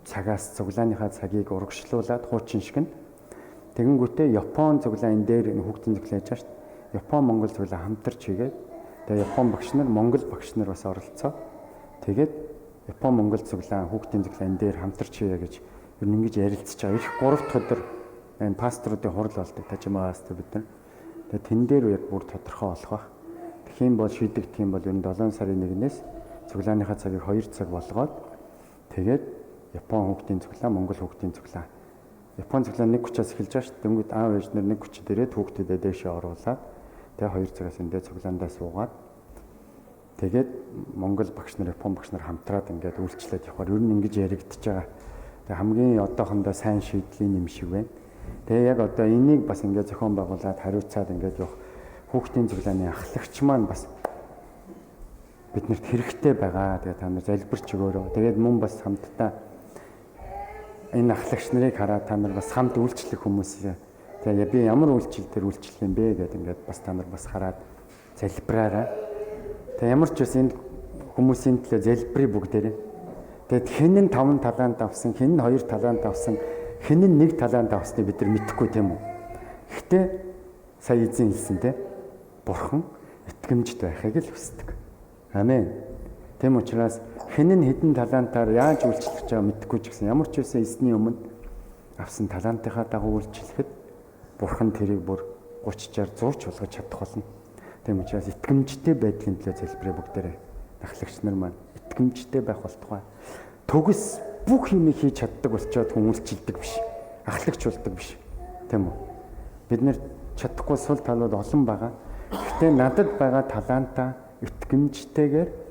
цагаас цуглааныхаа цагийг урагшлуулад хуучин шиг нь тэгэнгүүтээ Япон цуглаа энэ дээр хүүхдийн цуглаа яаж байгаа шүү дээ. Япон Монгол цуглаа хамтарч хийгээд Тэгээ Япон багш нар, Монгол багш нар бас оролцоо. Тэгээд Япон Монгол цуглаан, хүүхдийн цуглаан энэ дээр хамтарч хийе гэж ер нь ингэж ярилцж байгаа. Ирэх 3 дахь өдөр энэ пасторуудын хурал болдог. Тажима пастор бид нар. Тэгээ тэн дээр яг бүр тодорхой болох байх. Тэгэх юм бол шийдэгдэх юм бол ер нь 7 сарын 1-ээс цуглааныхаа цагийг 2 цаг болгоод тэгээд Япон хүүхдийн цуглаан, Монгол хүүхдийн цуглаан. Япон цуглаан 1:30-аас эхэлж байгаа шүү дээ. Дөнгөд аав ээж нар 1:30 дээрээ хүүхдүүдэд дээшээ оруулаад тэгээ 2 цагаас эндээ цуглаандаа суугаад тэгээд Монгол багш нар, Япон багш нар хамтраад ингээд үйлчлээд явахаар ер нь ингэж яригдчихэж байгаа. Тэгээ хамгийн одоохондоо сайн шийдлийн юм шиг байна. Тэгээ яг одоо энийг бас ингээд зохион байгуулад хариуцаад ингээд явах хүүхдийн цуглааны ахлагч маань бас биднэрт хэрэгтэй байгаа. Тэгээ та нар залбирч өгөөрэй. Тэгээд мөн бас хамтдаа энэ ахлагч нарыг хараад та нар бас хамт үйлчлэх хүмүүс. Тэгээ би ямар үйлчлэл дээр үйлчлэх юм бэ гэдээ ингээд бас та нар бас хараад залбираарай. Тэгээ ямар ч бас энд хүмүүсийн төлөө залбирая бүгдээрээ. Тэгээд хэн нь 5 талант авсан, хэн нь 2 талант авсан, хэн нь 1 талант авсныг бид нар мэдэхгүй тийм үү? Гэхдээ сая эзэн хэлсэн те. Бурхан итгэмжт байхыг л хүсдэг. Амен. Тийм учраас хэн нь хэдэн талантаар яаж үйлчлэх гэж байгаа мэдэхгүй ч гэсэн ямар ч байсан эзний өмнө авсан талантынхаа дагуу үйлчлэхэд Бурхан тэрийг бүр 30 60 100 ч болгож чадах болно. Тийм учраас итгэмжтэй байдлын төлөө залбирая бүгдээрээ. Ахлагч нар маань итгэмжтэй байх болтугай. Төгс бүх юмыг хийж чаддаг болчоод хүн үйлчилдэг биш. Ахлагч болдог биш. Тийм үү? Бид нэр чадахгүй сул талууд олон байгаа. Гэхдээ надад байгаа талантаа итгэмжтэйгээр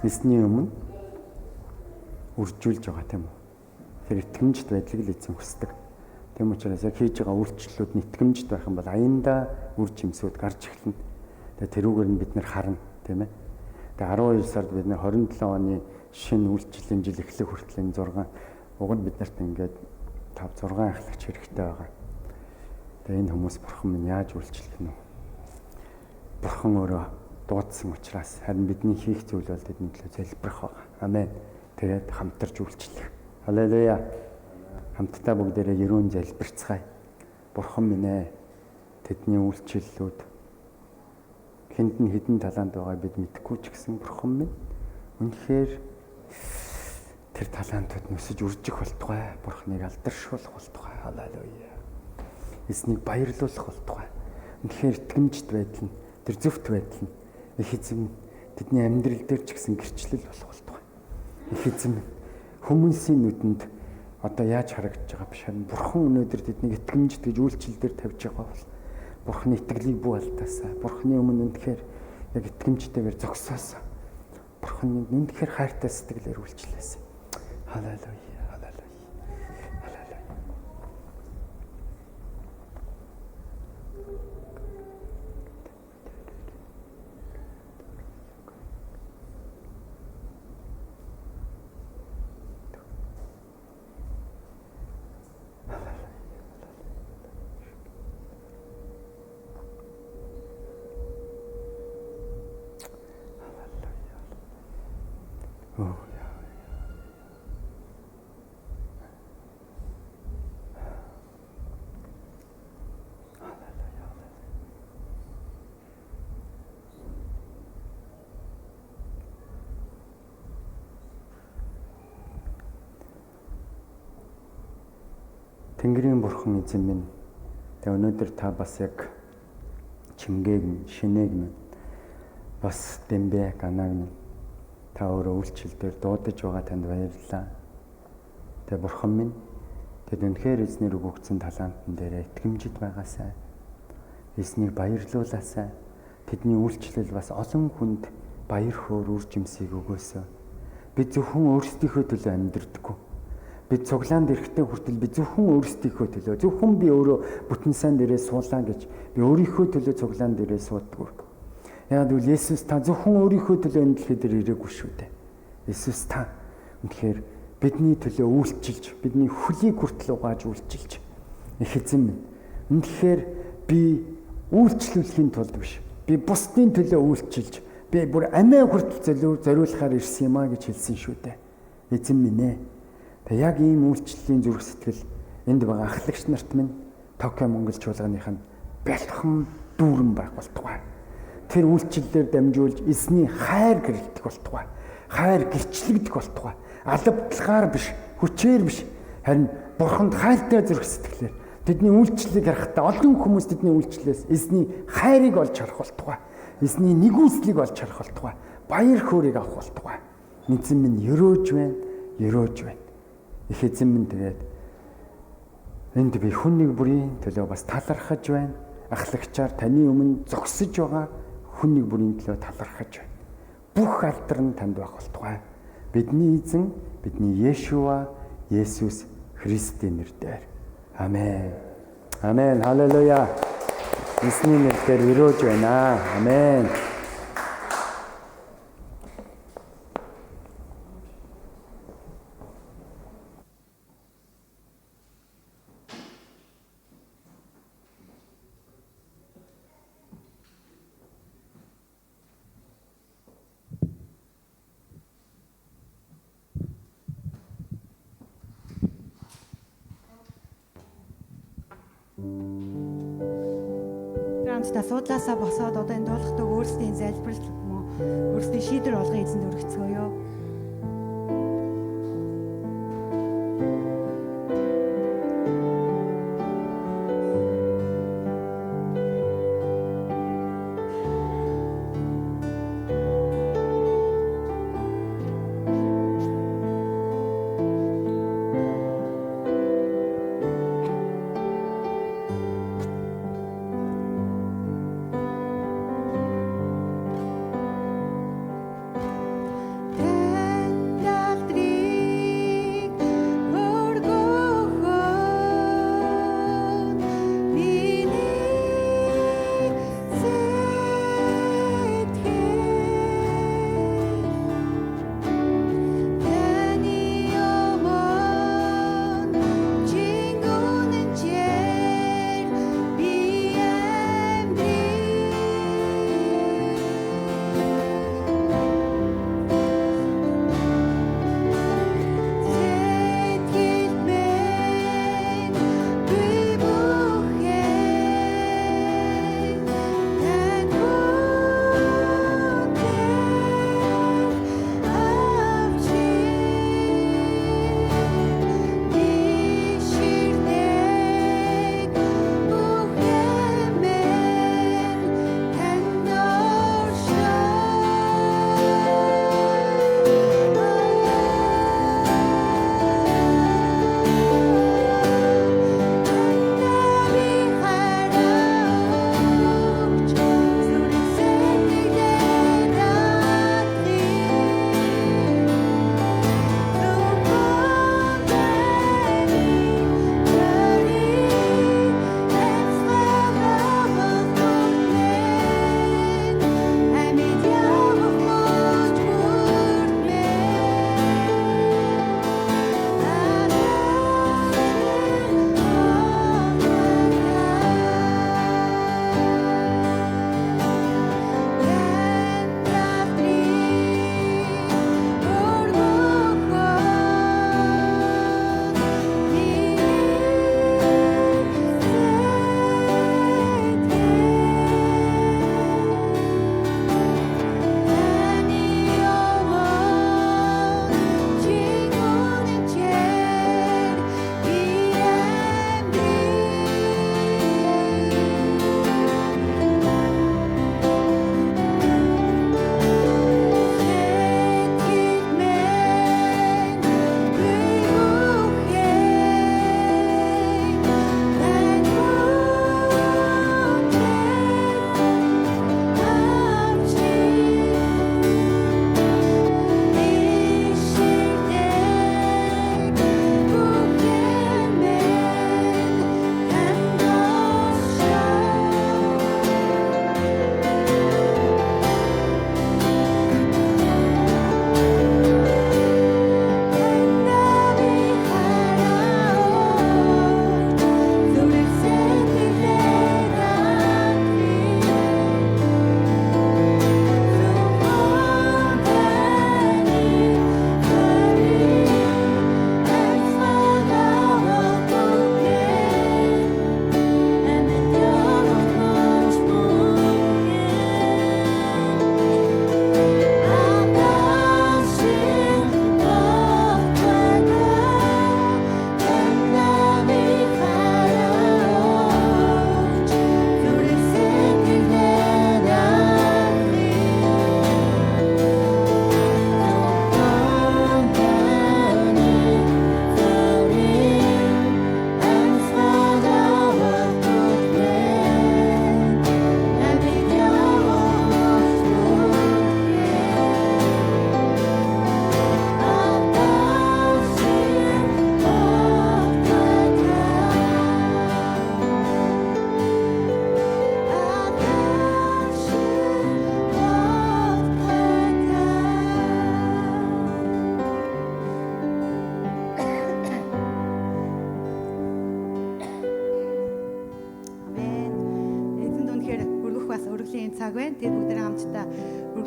эзний өмнө үржүүлж байгаа тийм үү? Тэр итгэмжт байдлыг л эзэн хүсдэг. Тийм учраас яг хийж байгаа үйлчлэлүүд нь итгэмжт байх юм бол аяндаа үр жимсүүд гарч эхэлнэ. Тэгээ тэрүүгээр нь бид нэр харна, тийм ээ. Тэгээ 12 сард бид нэр 27 оны шинэ үйлчлэлийн жил эхлэх хүртэл энэ 6 уг нь бид нарт ингээд 5 6 ахлагч хэрэгтэй байгаа. Тэгээ энэ хүмүүс бурхан минь яаж үйлчлэх нь вэ? Бурхан өөрөө дуудсан учраас харин бидний хийх зүйл бол тэдний төлөө залбирах байгаа. Амен. Тэгээд хамтарч үйлчлэх. Халелуя. Хамтдаа бүгдээрээ ерөөн залбирцгаая. Бурхан минь ээ, тэдний үйлчлэлүүд хэнд нь хэдэн талант байгааг бид мэдэхгүй ч гэсэн бурхан минь үнэхээр тэр талантууд нүсэж үржих болтугай. Бурханыг алдаршуулах болтугай. Халелуя. Эзнийг баярлуулах болтугай. Үнэхээр итгэмжт байдал нь, тэр зөвхт байдал нь их эзэн тэдний амьдрал дээр ч гэсэн гэрчлэл болох болтугай. Их эзэн хүмүүсийн нүдэнд одоо яаж харагдаж байгаа биш харин бурхан өнөөдөр тэднийг итгэмжт гэж үйлчлэл дээр тавьж байгаа бол бурханы итгэлийг бүү алдаасаа. Бурханы өмнө үнэхээр яг итгэмжтэйгээр зогсоосоо. Бурханы үнэхээр хайртай сэтгэлээр үйлчлээсэй. Халелуя. Халелуя. Халелуя. Тэнгэрийн бурхан эзэн минь, тэг өнөөдөр та бас яг чимгээг минь, шинээг минь, бас дэмбэ ганаг минь та өөрөө үйлчлэл дээр дуудаж байгаа танд баярлалаа. Тэг бурхан минь, тэд үнэхээр эзнэр өгөгдсөн талантан дээр итгэмжит байгаасай. Эзнийг баярлуулаасай. Тэдний үйлчлэл бас олон хүнд баяр хөөр үр жимсийг өгөөсэй. Бид зөвхөн өөрсдийнхөө төлөө амьдрдаггүй. Бид цуглаанд ирэхдээ хүртэл би зөвхөн өөрсдийнхөө төлөө, зөвхөн би өөрөө бүтэн сайн дээрээ суулаа гэж би өөрийнхөө төлөө цуглаан дээрээ сууддаггүй. Яг гэвэл Есүс та зөвхөн өөрийнхөө төлөө энэ дэлхий дээр ирээгүй шүү дээ. Есүс та үнэхээр бидний төлөө үйлчилж, бидний хөлийг хүртэл угааж үйлчилж их эзэн минь. Үнэхээр би үйлчлүүлэхийн тулд биш, би бусдын төлөө үйлчилж, би бүр амиа хүртэл зориулахаар ирсэн юм а гэж хэлсэн шүү дээ. Эзэн минь ээ. Тэг яг ийм үйлчлэлийн зүрх сэтгэл энд байгаа ахлагч нарт минь Токио Монгол чуулганых нь бэлхэн дүүрэн байх болтугай. Тэр үйлчлэлээр дамжуулж эзний хайр гэрэлтэх болтугай. Хайр гэрчлэгдэх болтугай. Алавдлагаар биш, хүчээр биш. Харин Бурханд хайртай зүрх сэтгэлээр тэдний үйлчлэлийг харахтаа олон хүмүүс тэдний үйлчлэлээс эзний хайрыг олж харах болтугай. Эзний нэгүслийг олж харах болтугай. Баяр хөөргийг авах болтугай. Эзэн минь өрөөж байна, өрөөж байна. Их эзэн минь тэгээд энд би хүн нэг бүрийн төлөө бас талархаж байна. Ахлагчаар таны өмнө зогсож байгаа хүн нэг бүрийн төлөө талархаж байна. Бүх алдар нь танд байх болтугай. Бидний эзэн, бидний Иешуа, Есүс Христийн нэрээр. Амен. Амен. Халелуя. Эзний нэрээр өрөөж байна. Амен. Хамтдаа суудлаасаа босоод одоо энэ дуулахдаг өөрсдийн залбирал юм уу, өөрсдийн шийдвэр болгон эзэнд өргөцгөөё.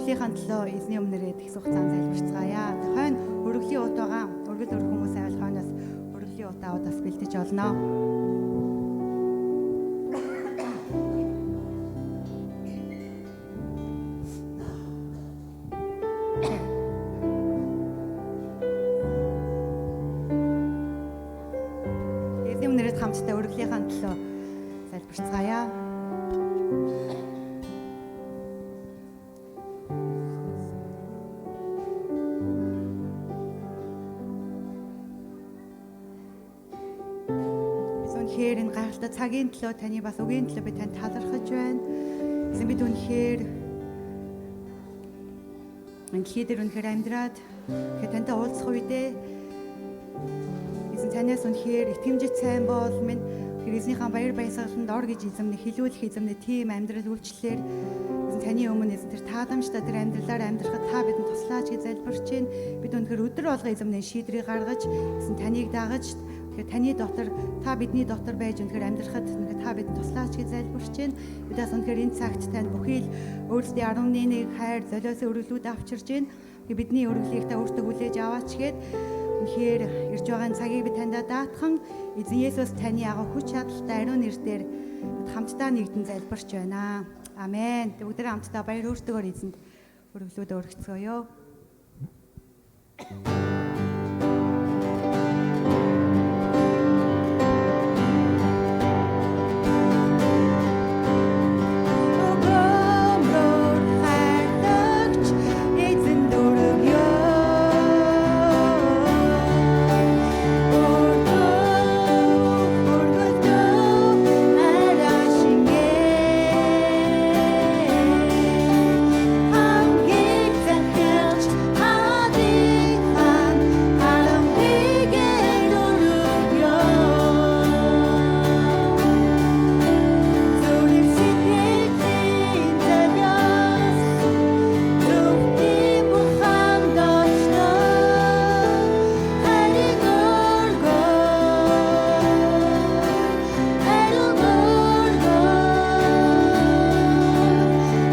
өргөлийнхаа төлөө эзний өмнө ирээд их хугацаанд залбирцгаая. Хойно өргөлийн ут байгаа. Өргөл өрөх хүмүүс байвал хойноос өргөлийн ут аваад бас бэлдэж олно. Эзний өмнө ирээд хамтдаа өргөлийнхаа төлөө залбирцгаая. Үнэхээр энэ гайхалтай цагийн төлөө таны бас үгийн төлөө би танд талархаж байна. Эзэн бид үнэхээр энэ дэлхий дээр үнэхээр амьдраад тэгэхээр тантай уулзах үедээ эзэн танаас үнэхээр итгэмжит сайн бол минь тэгэхээр эзнийхээ баяр баясгаланд ор гэж эзэмнэ хилүүлэх эзэмнэ тийм амьдрал үйлчлэлээр эзэн таны өмнө эзэн тэр тааламжтай тэр амьдралаар амьдрахад та бидэнд туслаач гэж залбирч байна. Бид үнэхээр өдөр болго эзэмнэ шийдрийг гаргаж эзэн таныг дагаж тэгэхээр таны дотор та бидний дотор байж үнэхээр амьдрахад үнэхээр та бидэнд туслаач гэж залбирч байна. Бид бас үнэхээр энэ цагт танд бүхий л өөрсдийн 11 хайр золиосын өргөлүүд авчирч байна. Тэгэхээр бидний өргөлийг та өөртөө хүлээж аваач гээд үнэхээр ирж байгаа цагийг би таньдаа даатхан эзэн Есүс таны агуу хүч чадалтай ариун нэрээр бид хамтдаа нэгдэн залбирч байна. Амен. Бүгдээ хамтдаа баяр хөөртэйгээр эзэнд өргөлүүд өргөцгөөё. Өгөөмөр хайрлагч эзэн дөрөв өргөлдөө арай шингээ хамгийн захирч хадын хаан харамгийгээр өргөё. Зүрх сэтгэлийн золиос зүрхний бурхан доошлоо харин өргөө ариун өргөө.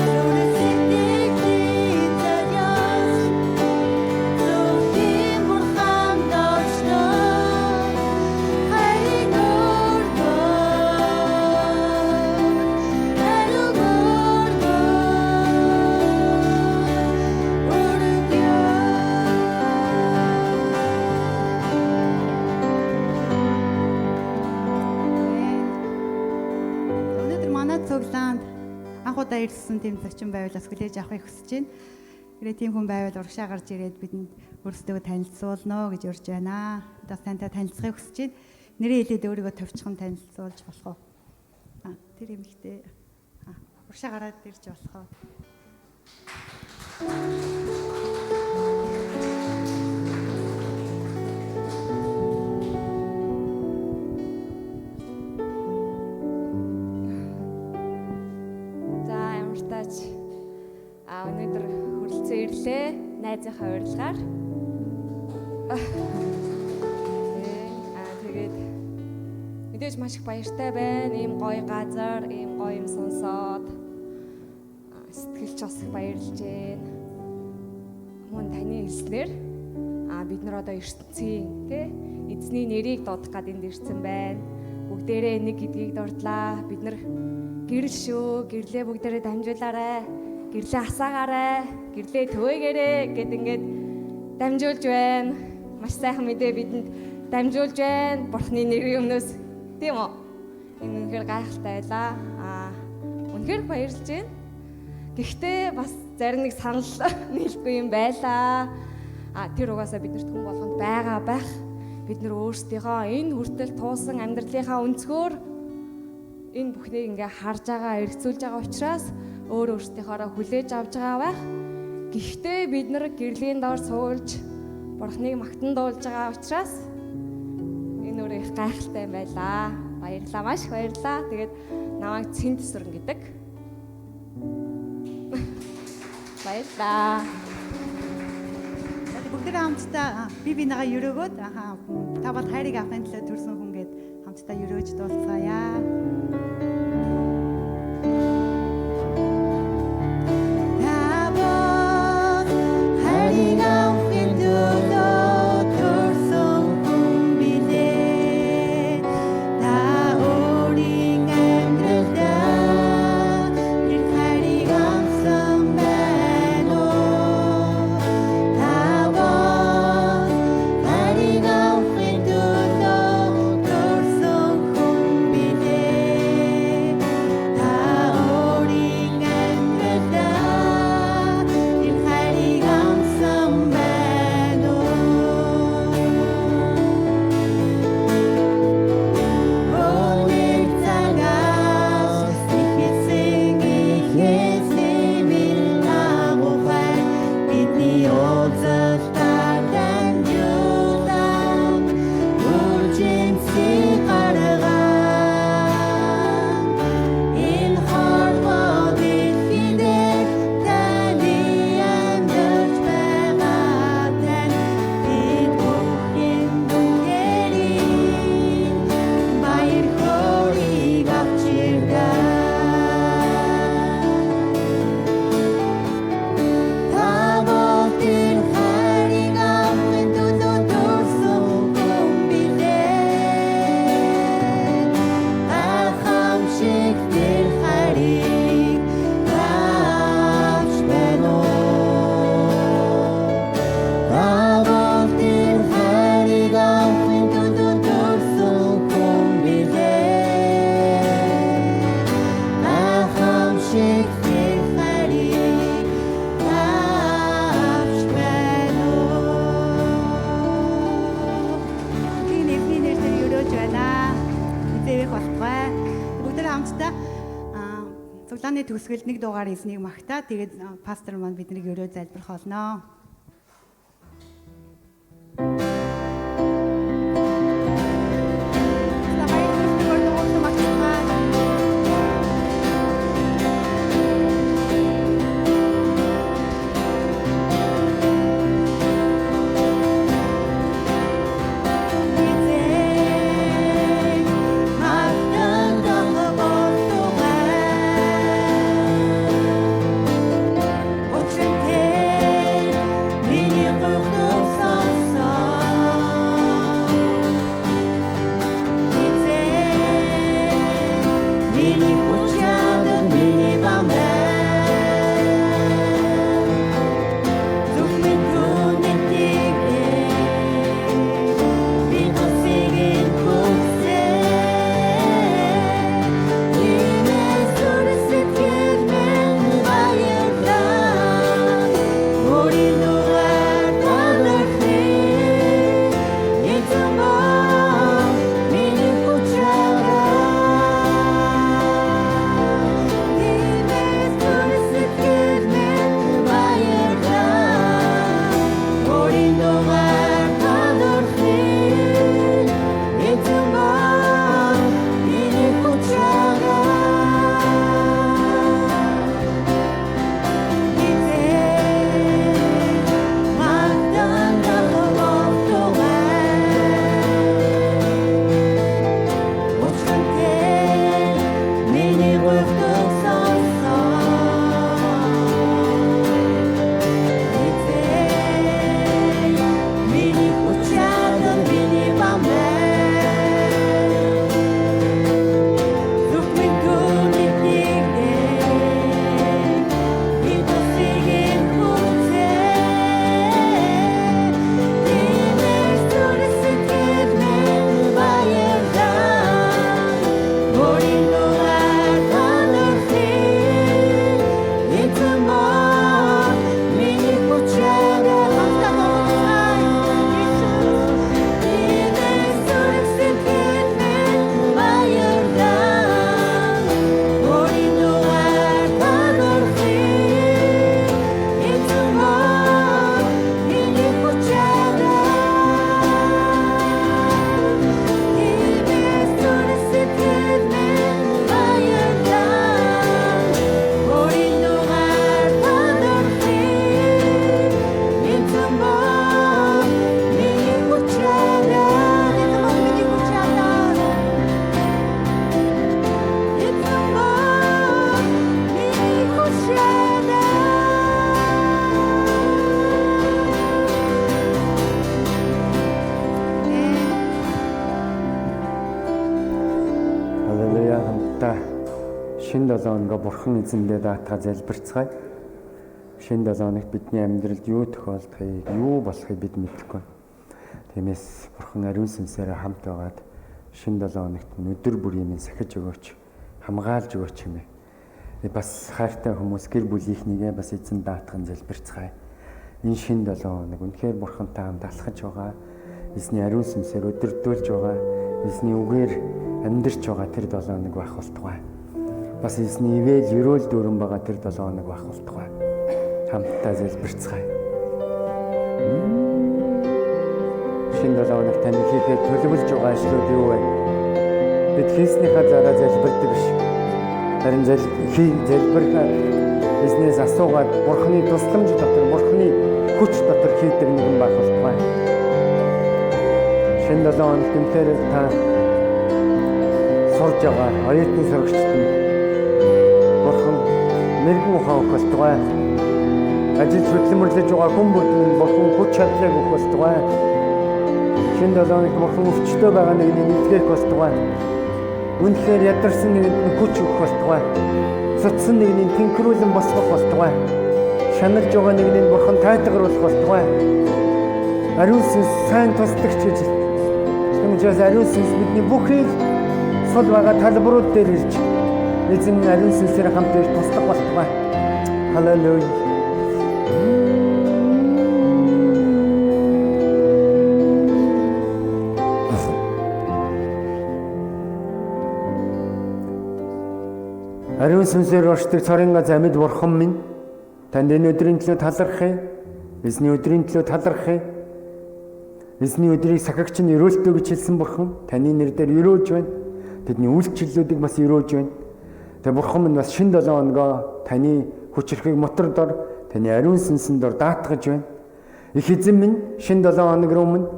Зүрх сэтгэлийн золиос зүрхний бурхан доошлоо харин өргөө ариун өргөө өргөё. Өнөөдөр манай цуглаанд анх удаа ирсэн тийм зочин байвал бас хүлээж авахыг хүсэж байна. Хэрэг тийм хүн байвал урагшаа гарч ирээд бидэнд өөрсдөө танилцуулна гэж урьж байна. Бид бас тантай танилцахыг хүсэж байна. Нэрээ хэлээд өөрийгөө товчхон танилцуулж болох уу? Тэр эмэгтэй урагшаа гараад ирж болох уу? За ямар тач өнөөдөр хүрэлцэн ирлээ. Найзынхаа урилгаар. Тэгээд мэдээж маш их баяртай байна. Ийм гоё газар, ийм гоё юм сонсоод сэтгэлч бас их баярлж байна. Мөн таны хэлснээр бид нар одоо ертөнцийн тий эзний нэрийг дуудах гад энд ирсэн байна. Бүгдээрээ нэг гэдгийг дурдлаа. Бид нар гэрэл шүү, гэрлээ бүгдээрээ дамжуулаарай, гэрлээ асаагаарай, гэрлээ төвөөгээрэй гэд ингээд дамжуулж байна. Маш сайхан мэдээ бидэнд дамжуулж байна. Бурхны нэрийн өмнөөс тийм үү? Энэ үнэхээр гайхалтай байлаа. Үнэхээр баярлж байна. Гэхдээ бас зарим нэг санал нийлгүй юм байлаа. Тэр угаасаа биднэрт хүн болгонд байгаа байх. Бид нар өөрсдийнхөө энэ хүртэл туусан амьдралынхаа өнцгөөр энэ бүхнийг ингээ харж байгаа, эргцүүлж байгаа учраас өөр өөрсдийнхоороо хүлээж авч байгаа байх. Гэхдээ бид нар гэрлийн доор суулж Бурхныг магтан дуулж байгаа учраас энэ өөрөө их гайхалтай юм байлаа. Баярлалаа, маш их баярлалаа. Тэгээд намайг Цэнтэсвэрэн гэдэг. Баярлалаа. Бүгд хамтдаа би бинийгаа өрөөгөөд та бол хайрыг авахын төлөө төрсэн хүн гээд хамтдаа өрөөж дуулцгаая. Та бол Таны уулзалтаар дамжуулан үржимсийг гарган энэ хорвоо дэлхий дээр таны амьдарч байгаа тань бид бүхэн нүгээрийн баяр хөөргийг авч ирдэг. Та бол тэр хайрыг авахын төлөө төрсөн хүн билээ. Гайхамшиг тэр хайрыг та авч байна уу? Та бол тэр хайрыг авахын төлөө төрсөн хүн билээ. Гайхамшиг тэр хайрыг та авч байна уу? Би нэвний нэр дээр өрөөж байна. Эзэвэх болтугай. Бүгд хамтдаа цуглааны төгсгөлд нэг дугаар эзнийг магтаа. Тэгээд пастор маань биднийг өрөө залбирх болно. За, баярлалаа. Магтаа. Эзэн мартагдах болтугай. Учир нь тэр миний гуйх сонссон. Эзэн миний хүч чадал, миний бамбай. Зүрх минь түүний тэгрээ. Би тусыг нь хүсээ. Тиймээс зүрх сэтгэл минь баярлаа. Өөрийн дугаар талархъя. Эзэн бол миний хүч чадал. Тиймээс зүрх сэтгэл минь баярлаа. Өөрийн дугаар талархъя. Эзэн бол миний хүч чадал. Эзэн мартагдах болтугай. Учир нь тэр миний гуйх сонссон. Эзэн миний хүч чадал, миний бамбай. Зүрх минь түүний тэгрээ. Би тусыг нь хүсээ. Тиймээс зүрх сэтгэл минь баярлаа. Өөрийн дугаар талархъя. Эзэн бол миний хүч чадал. Тиймээс зүрх сэтгэл минь баярлаа. Өөрийн дугаар талархъя. Эзэн бол миний хүч чадал. Тиймээс зүрх сэтгэл минь баярлаа. Өөрийн дугаар талархъя. Эзэн бол миний хүч чадал. Эзэн бол миний хүч чадал. Эзэн бол миний хүч чадал. Халелуя, хамтдаа шинэ 7 хоногоо Бурхан эзэндээ даатгаа залбирцгаая. Шинэ 7 хоногт бидний амьдралд юу тохиолдохыг, юу болохыг бид мэдэхгүй. Тиймээс Бурхан ариун сүнсээрээ хамт байгаад шинэ 7 хоногт нь өдөр бүрийн минь сахиж өгөөч, хамгаалж өгөөч хэмээн. Бас хайртай хүмүүс гэр бүлийнхнийгээ бас эзэн даатхан залбирцгаая. Энэ шинэ 7 хоног үнэхээр Бурхантай хамт алхаж байгаа, эзний ариун сүнсээр өдөрдүүлж байгаа, эзний үгээр амьдарч байгаа тэр 7 хоног байх болтугай. Бас эзний ивэл ерөөл дүүрэн байгаа тэр 7 хоног байх болтугай. Хамтдаа залбирцгаая. Шинэ 7 хоног таны хийхээр төлөвлөж байгаа ажлууд юу вэ? Бид хийснийхаа зараа залбирдаг биш. Харин залбирхаа бизнес асуугаад Бурхны тусламж дотор, Бурхны хүч дотор хийдэг нэгэн байх болтугай. Шинэ 7 хоногт үнэхээр та сурж байгаа оюутан сурагчид нь Бурхан мэрэгэн ухаан өгөх болтугай. Ажил хөдөлмөрлөж байгаа хүн бүрд нь Бурхан хүч чадлыг өгөх болтугай. Шинэ 7 хоногт Бурхан өвчтөй байгаа нэгний нэгтгэх болтугай. Үнэхээр ядарсан нэгэнд нь хүч өгөх болтугай. Цуцсан нэгнийг тэнхрүүлэн босгох болтугай. Шаналж байгаа нэгнийг Бурхан тайтгаруулах болтугай. Ариун сүнс сайн туслагч гэж. Тийм учраас ариун сүнс бидний бүхий сул байгаа талбарууд дээр ирж эзэн ариун сүнсээр хамт ирж туслах болтугай. Халелуя. Ариун сүнсээр оршдог цорын гац амьд Бурхан минь, танд энэ өдрийн төлөө талархъя. Эзний өдрийн төлөө талархъя. Эзний өдрийг сахигч нь өрөөлтөө гэж хэлсэн Бурхан, таны нэр дээр өрөөж байна. Тэдний үйлчлэлүүдийг бас өрөөж байна. Тэгээ Бурхан минь бас шинэ 7 хоногоо таны хүчирхэг мотор дор, таны ариун сүнсэн дор даатгаж байна. Их эзэн минь шинэ 7 хоног руу минь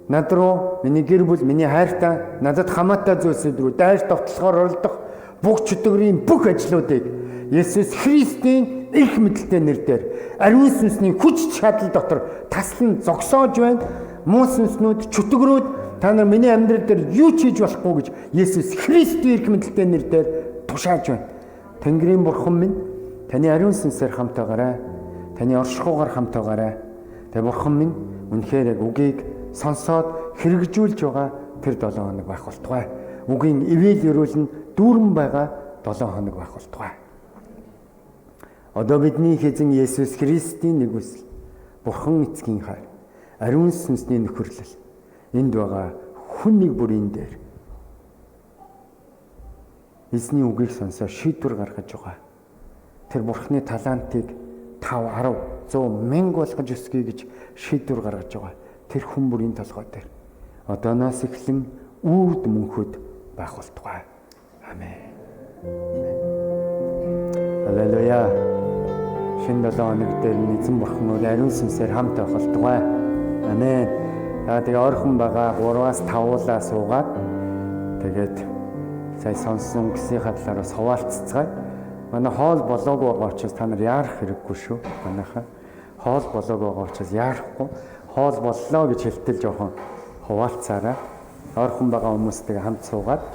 над руу, миний гэр бүл, миний хайртай, надад хамаатай зүйлсүүд рүү дайр довтлохоор оролдох бүх чөтгөрийн бүх ажлуудыг Есүс Христийн эрх мэдэлтэй нэр дээр ариун сүнсний хүч чадал дотор таслан зогсоож байна. Муу сүнснүүд, чөтгөрүүд та нар миний амьдрал дээр юу ч хийж болохгүй гэж Есүс Христийн эрх мэдэлтэй нэр дээр тушааж байна. Тэнгэрийн Бурхан минь, таны ариун сүнсээр хамт байгаарай. Таны оршихуйгаар хамт байгаарай. Тэгээ Бурхан минь үнэхээр яг үгийг сонсоод хэрэгжүүлж байгаа тэр 7 хоног байх болтугай. Үгийн ивэл өрөөл нь дүүрэн байгаа 7 хоног байх болтугай. Одоо бидний эзэн Есүс Христийн нэгүсэл, Бурхан эцгийн хайр, ариун сүнсний нөхөрлөл энд байгаа хүн нэг бүрийн дээр эзний үгийг сонсоо шийдвэр гаргаж байгаа. Тэр Бурханы талантыг 5, 10, 100, 1000 болгож өсгөе гэж шийдвэр гаргаж байгаа. Тэр хүн бүрийн толгой дээр одооноос эхлэн үрд мөнхөд байх болтугай. Амен. Халелуя. Шинэ 7 хоног дээр эзэн Бурхан өөр ариун сүнсээр хамт байх болтугай. Амен. За тэгээ ойрхон байгаа 3-аас 5-уулаа суугаад тэгээд сая сонссон үгсийнхаа талаар бас хуваалцацгаая. Манай хоол болоогүй байгаа учраас та нар яарах хэрэггүй шүү. Манайхаа хоол болоогүй байгаа учраас яарахгүй. Хоол боллоо гэж хэлтэл жоохон хуваалцаарай. Ойрхон байгаа хүмүүстэйгээ хамт суугаад